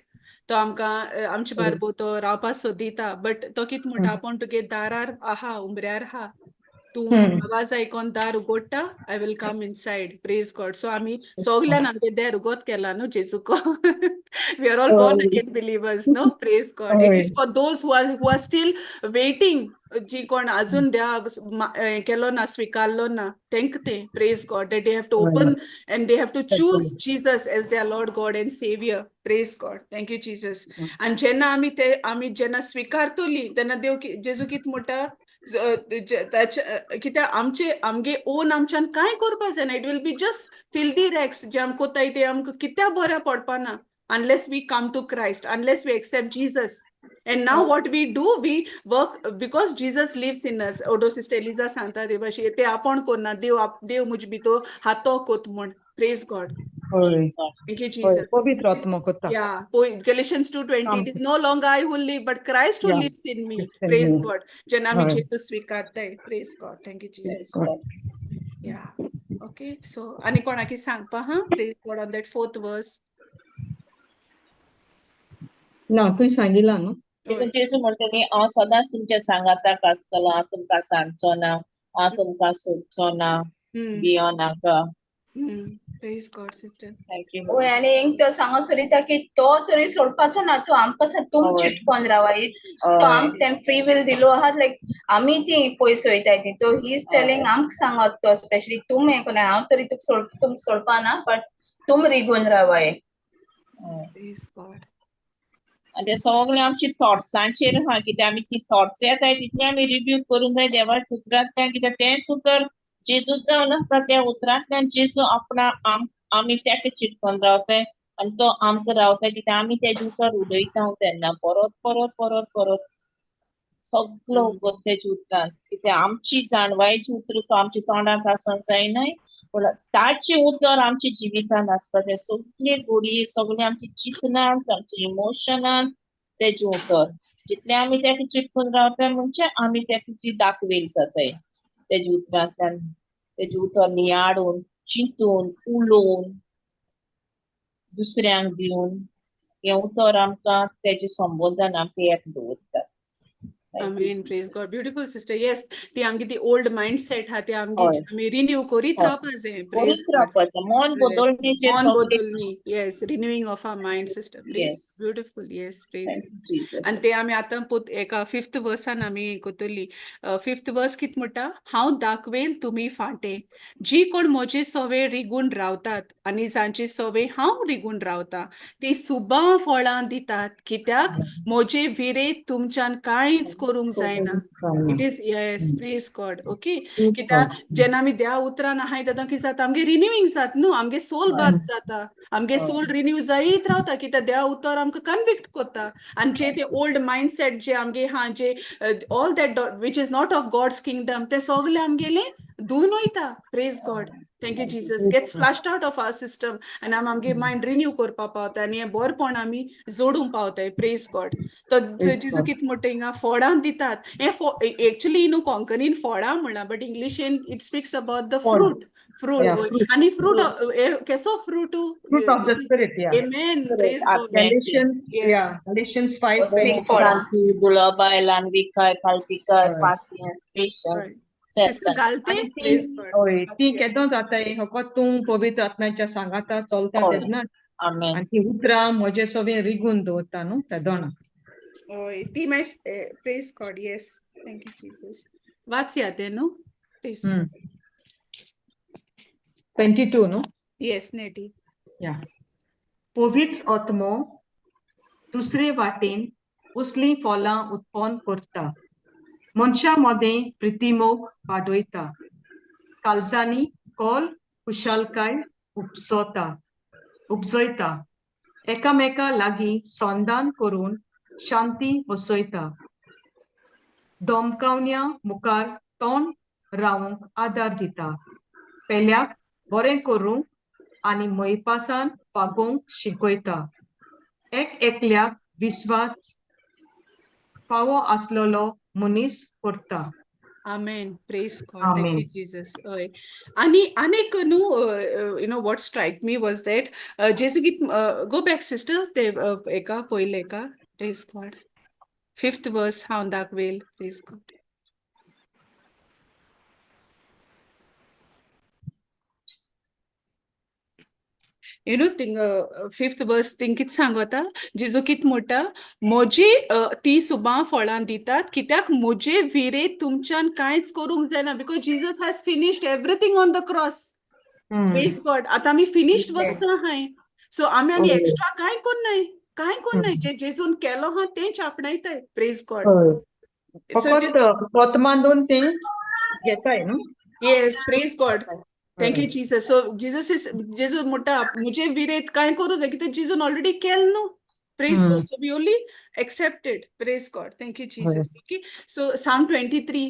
तो आमकां आमचे बारबो तो रावपा सोदिता. बट तो कित म्हणटा, आपूण तुगे दारार आहा, उमऱ्यार आहा, तूं आवाज आयकोन दार उगडटा, I will come inside. Praise God. So आमी सगल्यान आमगे दार उगोत केला न्हू जेजूको. We are all born again believers, no? Praise God. It is for those who are still waiting, जी कोण अजून द्या केलो ना, स्विकारलो ना, तेंक ते. Praise God, that they have to open and they have to choose Jesus as their Lord God and Savior. Praise God. Thank you, Jesus. आनी जेन्ना आमी ते आमी जेन्ना स्विकारतली तेन्ना देव जेजू कित म्हणटा, कित्याक आमचे आमगे ओन आमच्यान कांय करपा जायना. It will be just filthy rags. जे आम कोताय ते आमकां कित्याक बऱ्या पडपा ना unless we come to Christ, unless we accept Jesus. And now what we do, we work because Jesus lives in us. Odo Sister Eliza सांगता ते भाशेन ते आपूण कोन्ना, देव देव मुज भितर हातो कोत म्हण. Praise God. Thank you, Jesus. पवित्र आत्मो कोता. Yeah, Galatians 2:20. It is no longer I who live, but Christ who lives in me. Praise God. जेन्ना आमी जेजू स्वीकारताय. Praise God. Thank you, Jesus. Yeah. Okay. So, आनी कोणाकी सांगपा हा? Praise God on that fourth verse. ना, तुवें सांगिलां न्हू. देखून जेजू म्हणटा न्ही, हांव सदांच तुमच्या सांगाताक आसतलो, हांव तुमकां सांडचो ना, हांव तुमकां सोडचो ना, भियो नाका. Praise God, sister. Thank you. होय, आनी हिंग तो सांगो सोदिता की तो तरी सोडपाचो ना, तो आमकां तुम चिटकोन रावायच. तो आमकां तेणें फ्री will दिलो आहा, लायक आमी ती पयस वयताय ती. तो he is telling आमकां सांगत तो स्पेशली, तुम हें कोन्नाय, हांव तरी तुका सोड तुमकां सोडपा ना, बट तुम रिगून रावाय. Praise God. आनी ते सगळे आमची थॉट्सांचेर आहा, कित्याक आमी ती थॉट्स येताय तितले आमी रिव्यू करूंक जाय देवाच्या उतरांतल्यान, कित्याक तेंच उतर जेजूच जावन आसा. त्या उतरांतल्यान जेजू आपणा आमी तेका चिटकोन रावताय आनी तो आमकां रावता, कित्याक आमी तेजें उतर उलयता तेन्ना परत परत परत परत सगलो तेच्या उतरान, कित्याक आमची जाणवायेची उतरां तो आमच्या तोंडाक आसोंक जायनाय, पूण ताचें उतर आमच्या जिवितांत आसता. ते सगळे घोडये सगळे आमच्या चिंतनांत, आमच्या इमोशनांत तेजें उतर जितलें आमी तेका चिटकून रावता म्हणजे आमी तेका ती दाखवेल जाताय तेज्या उतरांतल्यान. तेजें उतर नियाळून, चिंतून, उलोवन, दुसऱ्यांक दिवन हें उतर आमकां तेजें संबंदान आमकां एक दवरता. Thank you, Amen. Praise God. Jesus. Beautiful, sister. Yes. ती आमगे ती ओल्ड माइंडसेट हा, ती आमगे आमी रिन्यू करीत रावपा जाय. Praise करीत God. रावपाचें, मन बदलणेचेर मन सगळें. बदलणी. Yes. Renewing of our mind, sister. Praise. Beautiful. Yes. Praise. Thank you, Jesus. आनी ते आमी आतां पोत एका फिफ्थ वर्सान आमी कोतली. फिफ्थ वर्स कित म्हणटा, हांव दाखवेल तुमी फांटे, जी कोण म्हजे सवे रिगून रावतात आनी जांचे सवे हांव रिगून रावता ती सुबां फळां दितात, कित्याक म्हजे विरेत तुमच्यान कांयच करूंक जायना. It is, yes, praise God. Okay, कित्याक जेन्ना आमी देवा उतरान आहाय तेन्ना कितें जाता, आमगे रिन्यूइंग जाता न्हू, आमगे सोल बाद जाता, आमगे सोल रिन्यू जायत रावता, कित्याक देवा उतर आमकां कन्विक्ट करता. आनी जे ते ओल्ड मायंडसेट जे आमगे हा, जे all that which is not of God's kingdom, ते सगळे आमगेले धुवन वयता. Praise God. Thank you, Jesus. Gets flushed out of our system आनी आमी आमगे मायंड रिन्यू करपा पावता आनी हें बरपण आमी जोडूंक पावताय. Praise God. तो जेजू कितें म्हणटा हिंगा, फळां दितात. हें एक्चुली न्हू कोंकणीन फळां म्हणलां, बट इंग्लिशीन it speaks about the fruit. Fruit. आनी फ्रूट केसो fruit? Fruit of the Spirit, yeah. Amen. Praise God. Galatians, yeah, Galatians 5:24. शांती, दुलबाय, ल्हानविकाय, काल्तिकाय, पासियेंस, पेशन्स. Sister घालते. Praise God. हय, ती केदो जाताय फकत तूं पवित्र आत्म्याच्या सांगाता चलता तेन्ना. आमेन. आनी ती उतरां म्हजे सवें रिगून दवरता न्हू तेदोना. हय, ती मागीर. Praise God. Yes, thank you, Jesus. वाचया तें न्हू. Praise. 22 न्हू? येस, नेटी. या. पवित्र आत्मो दुसरे वाटेन उसलीं फळां उत्पन्न करता, मनशां मदें प्रितीमोग वाडयता, काळजांनी कोल खुशालकाय उपसता उपजयता, एकामेका लागीं संधान करून शांती वसयता, धमकावण्या मुखार तोंड रावंक आदार दिता, पेल्याक बरें करूंक आनी मोयपासान वागोवंक शिकयता. एक एकल्याक विस्वास फावो आसलेलो मनीस करता. Amen. Praise God. Thank you, amen. Jesus. हय. आनी आनीक न्हू, what strike me was that जेजू कित, गो बॅक सिस्टर, ते एका पयले एका, प्रेज गॉड, फिफ्थ वर्स हांव दाखवेल. प्रेज गॉड. थिंग फिफ्थ वर्स थिंग कित सांगता जेजू? कित म्हणटा? म्हजी ती सुबां फळां दितात, कित्याक म्हजे विरे तुमच्यान कांयच करूंक जायना, because Jesus has finished everything on the cross. Praise God. आतां आमी फिनिश्ड वर्क्स आहाय, सो आमी आनी एक्स्ट्रा कांय कोन्नाय, कांय कोन्नाय. जे जेजून केलो आहा तेंच आपणायताय. Praise God. फकत कोत मांडून तें घेताय न्हू. Yes, praise God. Thank you, Jesus. So Jesus is, जेजू म्हणटा मुझे विरेत कांय करूं जाय, कित्याक जेजून ऑलरेडी केल न्हू. Praise God. So we only accept it. Praise God. Thank you, Jesus. Okay, so Psalm 23,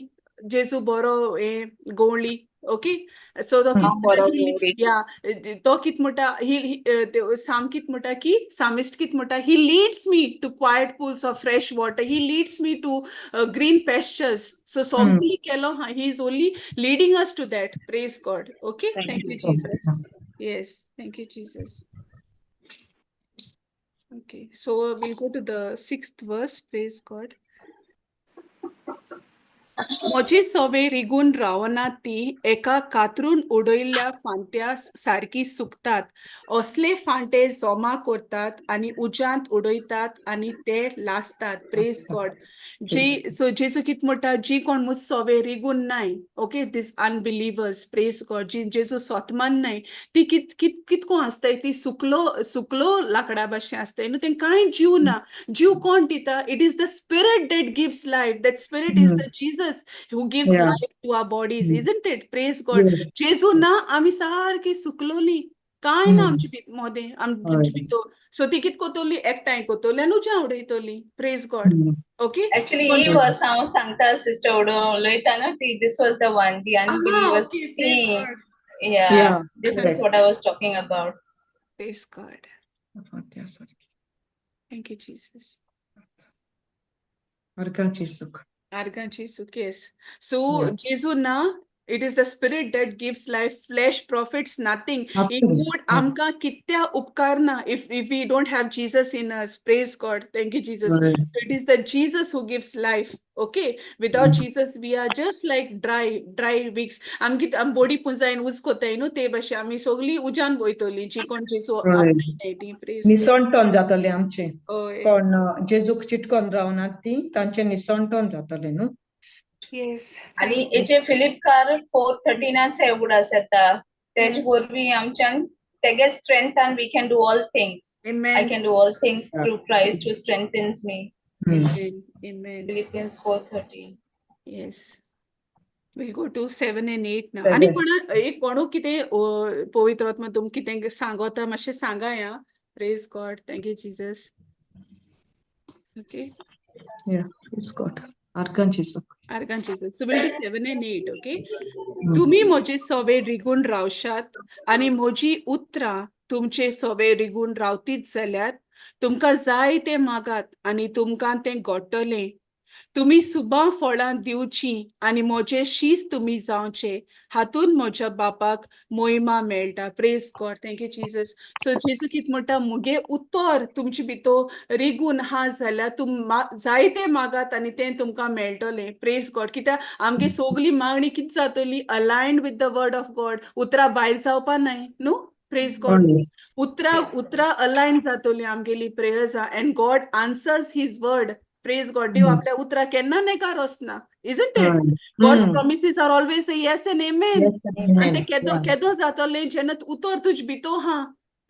जेजू बरो हे गोवळी. ओके, सो तो कित बरो म्हणटा? गवळी. या, तो कित म्हणटा? ही साम कित म्हणटा की, सामिस्ट कित म्हणटा? He leads me to quiet pools of fresh water, he leads me to green pastures. So सगळी केलो हा, he is only leading us to that. Praise God. Okay. Thank thank you, you, Jesus. Jesus. Yes, thank you, Jesus. Okay, so we'll go to the sixth verse. Praise God. म्हजी सवे रिगून रावना ती एका कातरून उडयल्ल्या फांत्या सारकी सुकतात. असले फांटे जमा करतात आनी उज्यांत उडयतात आनी ते लासतात. प्रेज गॉड. जी सो जेजू कित म्हणटा? जी कोण मुज सवे रिगून नाय, okay, these unbelievers, praise God, जी जेजू सोतमान नाय, ती कित कित कितको आसताय? ती सुकलो सुकलो लाकडा भाशेन आसताय न्हू. तेंकां कांय जीव ना. जीव कोण दिता? It is the Spirit that gives life. That Spirit is the Jesus who gives life to our bodies, isn't it? Praise God. जेजू ना, आमी सारकी सुकलोली, कांय ना आमचे मोदें, आमचे भितर. सो ती कित कोतोली? एकठांय कोतोली आनी उज्या उडयतली. Praise God. Okay. Actually ही वर्स हांव सांगता सिस्टर, उलयता न्हू ती, this was the one, the unbelievers. Okay, praise ती God. Yeah, this is what I was talking about. Praise God. Thank you, Jesus. अर्गां जेजूक. आर्गां जेजूक, yes. So जेजू ना, it is the Spirit that gives life. Flesh profits nothing. He Nothing. कूड आमकां कित्या उपकारना if we don't have Jesus in us. Praise God. Thank you, Jesus. It is the Jesus who gives life. Okay. Without Jesus, we are just like dry, dry wicks. आमकी आम बोडी पुंजायन उज कोताय न्हू, ते भाशेन आमी सगळीं उज्यान वयतली जी कोण जेजू आपणायनाय ती. Praise God. निसणटोन जातलें आमचें. हय. कोण जेजूक चिटकोन रावनात ती तांचें निसणटोन जातलें न्हू. आणि हेचे फिलिपकार 4:13चे उगडास येता. तेजे वरवीं आमच्यान तेगे स्ट्रेंथान we can do all things. I Amen. can do all things through Christ who strengthens me. Amen. Amen. Philippians 4:13. Yes. We'll go to 7 and 8 now. आनी Seven. कोणा एक कोणू कितें पवित्र आत्मा तुमकां कितें सांगता, मातशें सांगा या. Praise God. Thank you, Jesus. Okay. Yeah, praise God. आर्गां जेजूक. आर्गां जेजूक. So we'll do 7 and 8, okay? तुमी म्हजे सवे रिगून रावशात आनी म्हजी उतरां तुमचे सवे रिगून रावतीत जाल्यार तुमकां जाय तें मागात आनी तुमकां तें घडटलें. तुमी सुबां फळां दिवचीं आनी म्हजे शीस तुमी जावचे, हातून म्हज्या बापाक मोहिमा मेळटा. Praise God. Thank you, Jesus. So जेजू कित म्हणटा? मुगे उतर तुमचे भितर रिगून हा जाल्यार तुम जाय तें मागात आनी तें तुमकां मेळटलें. प्रेज गॉड. कित्याक आमगे सगली मागणी कित जातली? Aligned with the word of God. उतरां भायर जावपा नाय न्हू. Praise God. उतरां उतरां अलायन जातली आमगेली प्रेयर्सां and God answers his word. Praise God. देव आपल्या उतरां केन्ना नेकार वचना, isn't it? God's promises are always a yes and amen. Yes and आनी ते amen. केदो केदो जातलें? जेन्ना उतर तुज भितर हा,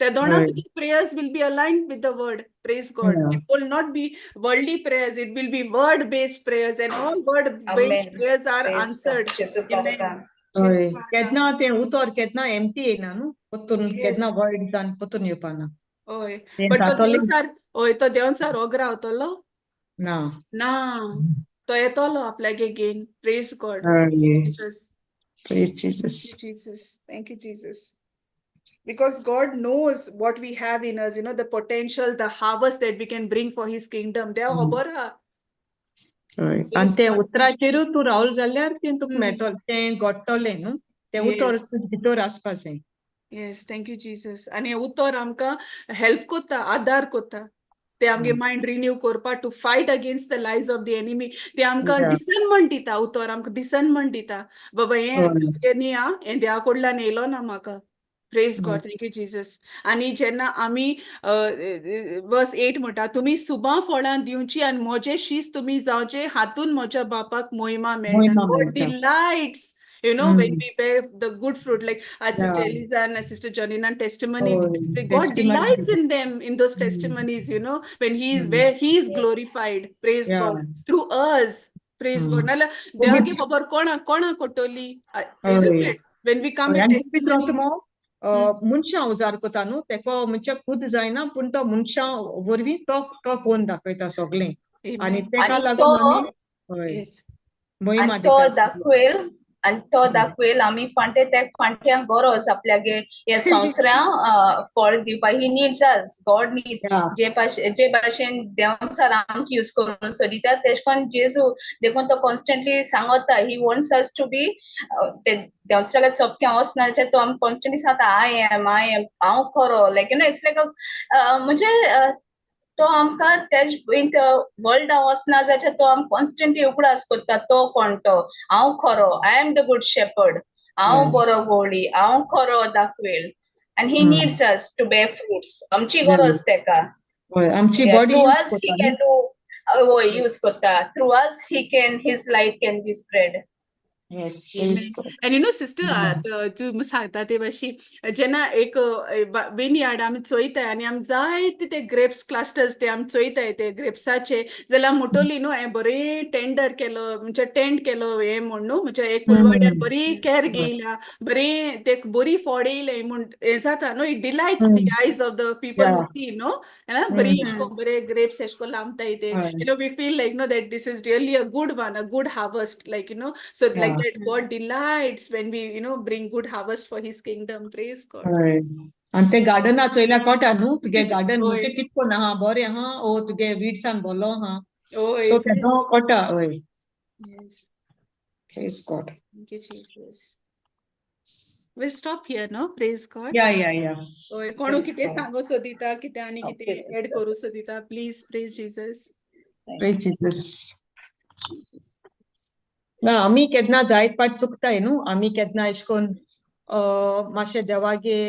तेदोणा तुजी prayers will be aligned with the word. Praise God. It will not be worldly prayers, it will be word based prayers, and all word based Amen. prayers are Praise God. answered. जेजू Amen. आर्गां. हय, केन्ना तें उतर केन्ना empty येयना न्हू, परतून केन्ना वॉयड जावन परतून येवपाना. हय, तें बट तो जातलें. देंवचार, हय, तो देंवचार ओगरा रावतलो ना. ना, तो येतलो आपल्यागे घेन. Praise God. Jesus. Praise Jesus. Jesus. Thank you, Jesus. Because God knows what we have in us, the potential, the harvest that we can bring for His kingdom. देव खबर आहा. हय, आनी Praise तें God. उतराचेरूच तूं रावल जाल्यार तें तुका मेळटलें, तें घडटलें न्हू, तें उतर तुजे भितर आसपा जाय. Yes, thank you, Jesus. आनी हें उतर आमकां हेल्प कोत्ता, आदार कोत्ता. ते आमगे मायंड रिन्यू करपाक, to fight against the lies of the enemy. ते आमकां डिसर्नमेंट दिता, उतर आमकां डिसर्नमेंट दिता. बाबा हें तुगे न्ही आं, हें देवा कडल्यान येयलो ना म्हाका. Praise God, thank you, Jesus. आनी जेन्ना आमी वर्स 8 म्हणटा, तुमी सुबां फळां दिवची आनी म्हजे शीस तुमी जावचे, हातून म्हज्या बापाक मोहिमा मेळटा. मोहिमा God मेळटा. delights, when we bear the good fruit, like our Sister Eliza and Sister Janina testimony, God testimony. delights in them, in those testimonies, when he is where he is glorified. Praise God. Through us. Praise God. नाल्यार देवाक खबर कोणा कोणा कोट्टली, isn't it? When we come with आनी पवित्र testimony. आत्मो मनशां उजार कोता न्हू, तेका म्हणचे खूद जायना, पूण तो मनशां वरवीं तो तो कोन दाखयता सगळें. आनी Amen. तेका आनी लागून तो आमी हय महिमा आनी तो दिता. दाखयल, आनी तो दाखयल आमी फांटे त्या फांट्यांक गरज आपल्यागे हे संवसारां फळ दिवपाक. He needs us, God needs. जे भाशेन देवान आमकां यूज करून सोदिता, तेश कोन जेजू देखून तो कॉन्स्टंटली सांगता, he wants us to be. देवचाराक चोपक्या वचना जाल्यार तो आमकां कॉन्स्टंटली सांगता, I am, I am, हांव खरो. Like it's like म्हणजे तो आमकां तेज वर्ल्डा वचना जाल्यार तो आमकां कॉन्स्टंटली उगडास करता, तो कोण तो, हांव खरो, I am the good shepherd, हांव बरो गवळी, हांव खरो दाखवेल. And he needs us to bear fruits. आमची गरज तेका. आमची body through us he can do, हय यूज करता. Through us he can, his light can be spread. Yes, praise God. And sister, तूं सांगता ते भाशेन, जेन्ना एक विनयार्ड आमी चोयताय आनी आमी जायते ते ग्रेप्स क्लस्टर्स ते आमी चोयताय ते ग्रेप्साचे, जाल्यार म्हणटली न्हू हें बरें टेंडर केलो, म्हणजे टेंड केलो हें म्हण न्हू, म्हणजे एक कुलवाड्यान बरी केर घेयला, बरें ते बरी फोड येयले म्हण हें जाता न्हू. It delights the eyes of the people who see, no, बरी एशे कोन्न बरे ग्रेप्स एशे कोन्न लांबताय ते, we feel like, no, that this is really a good one, a good harvest, like, so like that God delights when we bring good harvest for His kingdom. Praise God. आनी ते गार्डना चोयल्यार कळटा न्हू, तुगे garden म्हणजे कितको आहा, बरें आहा, ओ तुगे विड्सान भरलो आहा. सो तेन्ना कळटा. हय. Yes. Praise God. Thank you, Jesus. We'll stop here, no? Praise God. Yeah. हय, कोणू Praise कितें God. सांगू सोदिता, कितें आनी Okay, कितें एड sister. करूं सोदिता, please, praise Jesus. Praise Jesus. Jesus. ना, आमी केन्ना जायत पाट चुकताय न्हू, आमी केन्ना एश कोन मातशें देवागे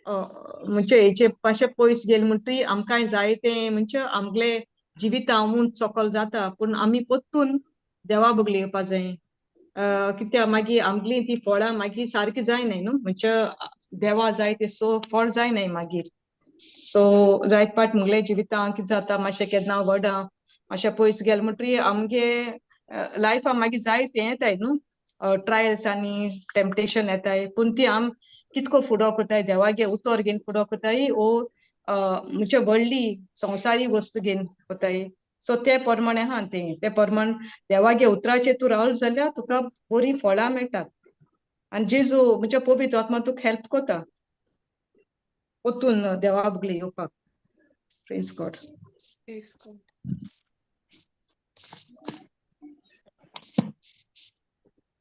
म्हणजे हेचे मातशें पयस गेले म्हणटरी आमकांय जाय तें, म्हणजे आमगेले जिविता उंच सकल जाता, पूण आमी परतून देवा बगले येवपा जाय. कित्याक मागीर आमगेली ती फळां मागीर सारकी जायनाय न्हू, म्हणजे देवा जाय ते सो फळ जायनाय मागीर. सो जायत पाट मुगले जिवितां कितें जाता, मातशें केन्ना व्हडा मातशें पयस गेले म्हणटरी आमगे लायफा मागीर जाय तें येताय न्हू, ट्रायल्स आनी टेम्पटेशन येताय, पूण ती आम कितको फुडो कोताय, देवागे उतर घेवन फुडो कोताय ओ म्हणजे व्हडली संवसारी वस्तू घेवन कोताय. सो ते प्रमाणे आहा तें, ते प्रमाण देवागे उतराचेर तूं रावल जाल्यार तुका बरीं फळां मेळटात. आनी जेजू म्हणजे पवित्र आत्मा तुका हेल्प कोता परतून देवा बगले येवपाक. Praise God. Praise God.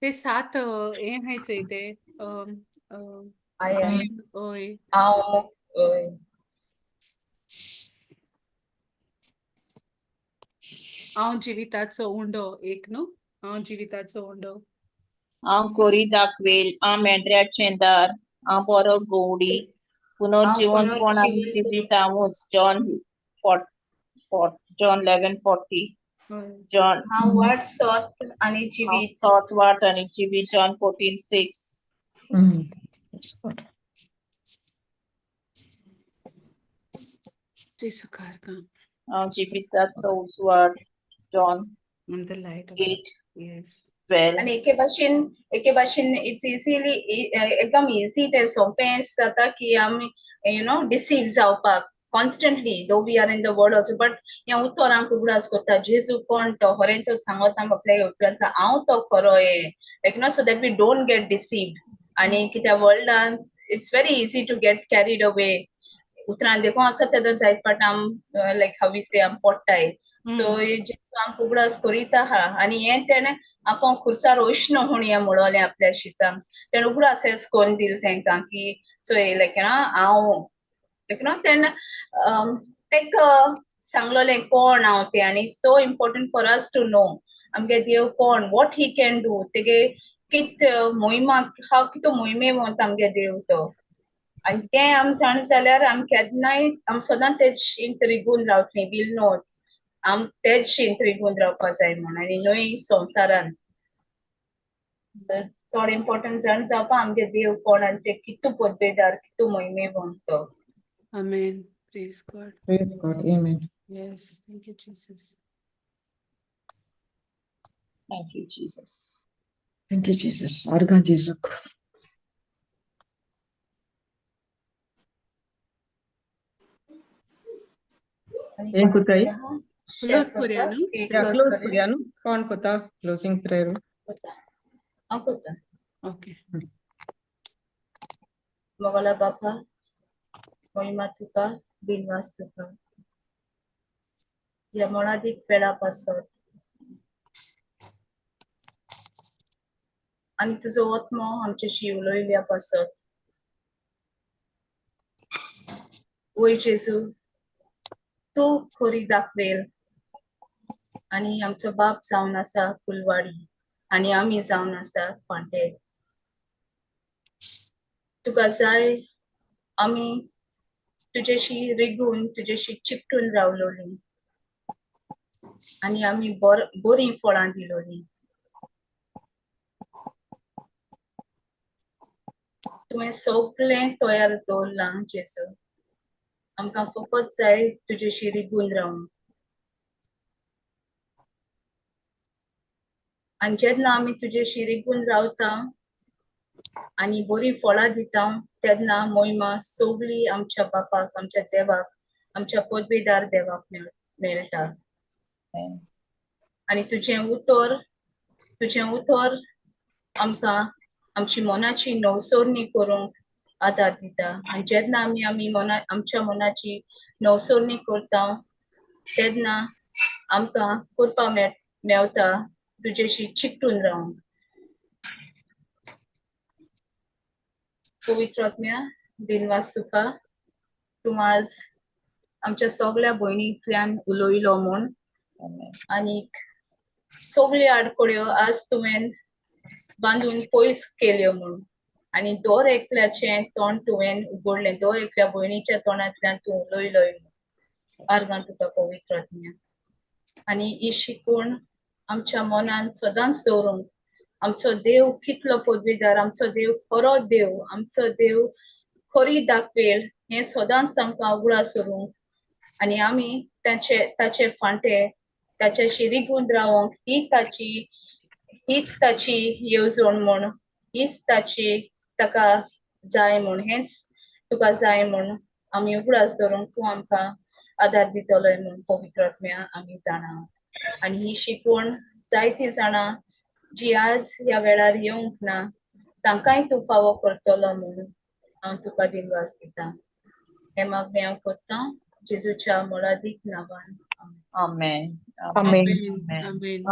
ते सात हें आहाय चोय ते I am. हय. हांव हय. हांव जिविताचो उंडो एक न्हू, हांव जिविताचो उंडो. हांव कोरी दाखवेल, हांव मेंढऱ्याचें दार, हांव बरो गवडी, पुनर्जीवनपण आनी जिवीत हांवूच. John 11:40. John हांव वाट, सत आनी हांव जिवीत. सत, वाट आनी जिवीत. John 14:6. Praise God. जेजू का. हांव जिविताचो उजवाड. John I'm the light of 8 Yes. 12. आनी एके भाशेन it's easily, एकदम इजी, ते सोंपें जाता की आमी डिसीव जावपाक constantly, though we are in the world also, but ह्या उतर आमकां उगडास करता जेजू कोण तो, खरें तो सांगता आमकां आपल्या उतरांतलो, हांव तो खरो हें, like no, so that we don't get deceived. आनी कित्याक वर्ल्डान It's very easy to get carried away. उतरान देखून आसा तेदो जायत पाट आम लायक how we से आम पोडटाय. सो जेजू आमकां उगडास करीत आहा आनी हें तेणें आपूण खुर्सार वयश्ण म्हूण हें म्हणलें आपल्या शिसांक. तेणें उगडास हेच करून दिल तेंकां की चोय लायक हांव लायक न्हू तेणें तेका सांगलोलें कोण हांव तें. आनी so important for us to know आमगे देव कोण, what he can do, तेगे कित मोहिमा, हांव कितू मोहिमेवंत आमगे देव तो. आनी तें आम जाण जाल्यार आम केन्नाय आम सदांच तेज शींत रिगून रावतलीं. वील नो आम तेज शींत रिगून रावपा जाय म्हूण आनी न्हय संवसारान. चड इम्पोर्टंट जाण जावपा आमगे देव कोण आनी ते कितू पदवेदार, कितू मोहिमेवंत तो. Amen. Praise God. Praise God. Amen. Yes, thank you, Jesus. Thank you, Jesus. Thank you, Jesus. आर्गां जेजूक. आनी हें कोताय? क्लोज करूया न्हू? क्लोज करूया न्हू? कोण कोता क्लोजींग प्रेयर? हांव कोता. ओके. मोगला बापा, मोहिमा तुका, दिनवास तुका ह्या मोणादीक वेळा पासत आनी तुजो आत्मो आमच्याशी उलयल्या पासत. वय जेजू, तूं खरी दाखवेल आनी आमचो बाप जावन आसा फुलवाडी आनी आमी जावन आसा फांटे. तुका जाय आमी तुजेशी रिगून, तुजेशी चिकटून रावलोली आनी आमी बरीं फळां दिलोली. तुवें सगळें तयार दवरलां जेजू, आमकां फकत जाय तुजेशी रिगून रावूंक. आनी जेन्ना आमी तुजेशी रिगून रावता आनी बरीं फळां दिता तेन्ना मोहिमा सगळी आमच्या बापाक, आमच्या देवाक, आमच्या पदवेदार देवाक मेळटा. आनी तुजें उतर आमकां आमची मनाची नवसरणी करूंक आदार दिता. आनी जेन्ना आमी आमच्या मनाची नवसरणी करता तेन्ना आमकां करपा मेवता तुजेशी चिकटून रावूंक. पवित्र आत्म्या, दिनवास तुका, तूं आज आमच्या सगळ्या भयणींतल्यान उलयलो म्हूण. आनीक सगळ्यो आडखळ्यो आज तुवें बांदून पयस केल्यो म्हूण. आनी दर एकल्याचें तोंड तुवें उगडलें, दर एकल्या भयणीच्या तोंडांतल्यान तूं उलयलोय म्हूण. आर्गां तुका पवित्र आत्म्या. आनी ही शिकवण आमच्या मनान सदांच दवरूंक, आमचो देव कितलो पदवीदार, आमचो देव खरो देव, आमचो देव खरी दाखवेल हें सदांच आमकां उगडास करूंक आनी आमी ताचे फांटे ताच्याशी रिगून रावंक हीच ताची येवजण म्हूण, हीच ताची ताका जाय म्हूण, हेंच तुका जाय म्हूण आमी उगडास दवरूंक तूं आमकां आदार दितलोय म्हूण पवित्र आत्म्या आमी जाणा. आनी ही शिकवण जायती जाणां जी आज ह्या वेळार येवंक ना तांकांय तूं फावो करतलो म्हूण हांव तुका दिनवास दिता. हें मागणें हांव करतां जेजूच्या मोलादीक नांवान. आमेन. आमेन. आमेन. आमेन.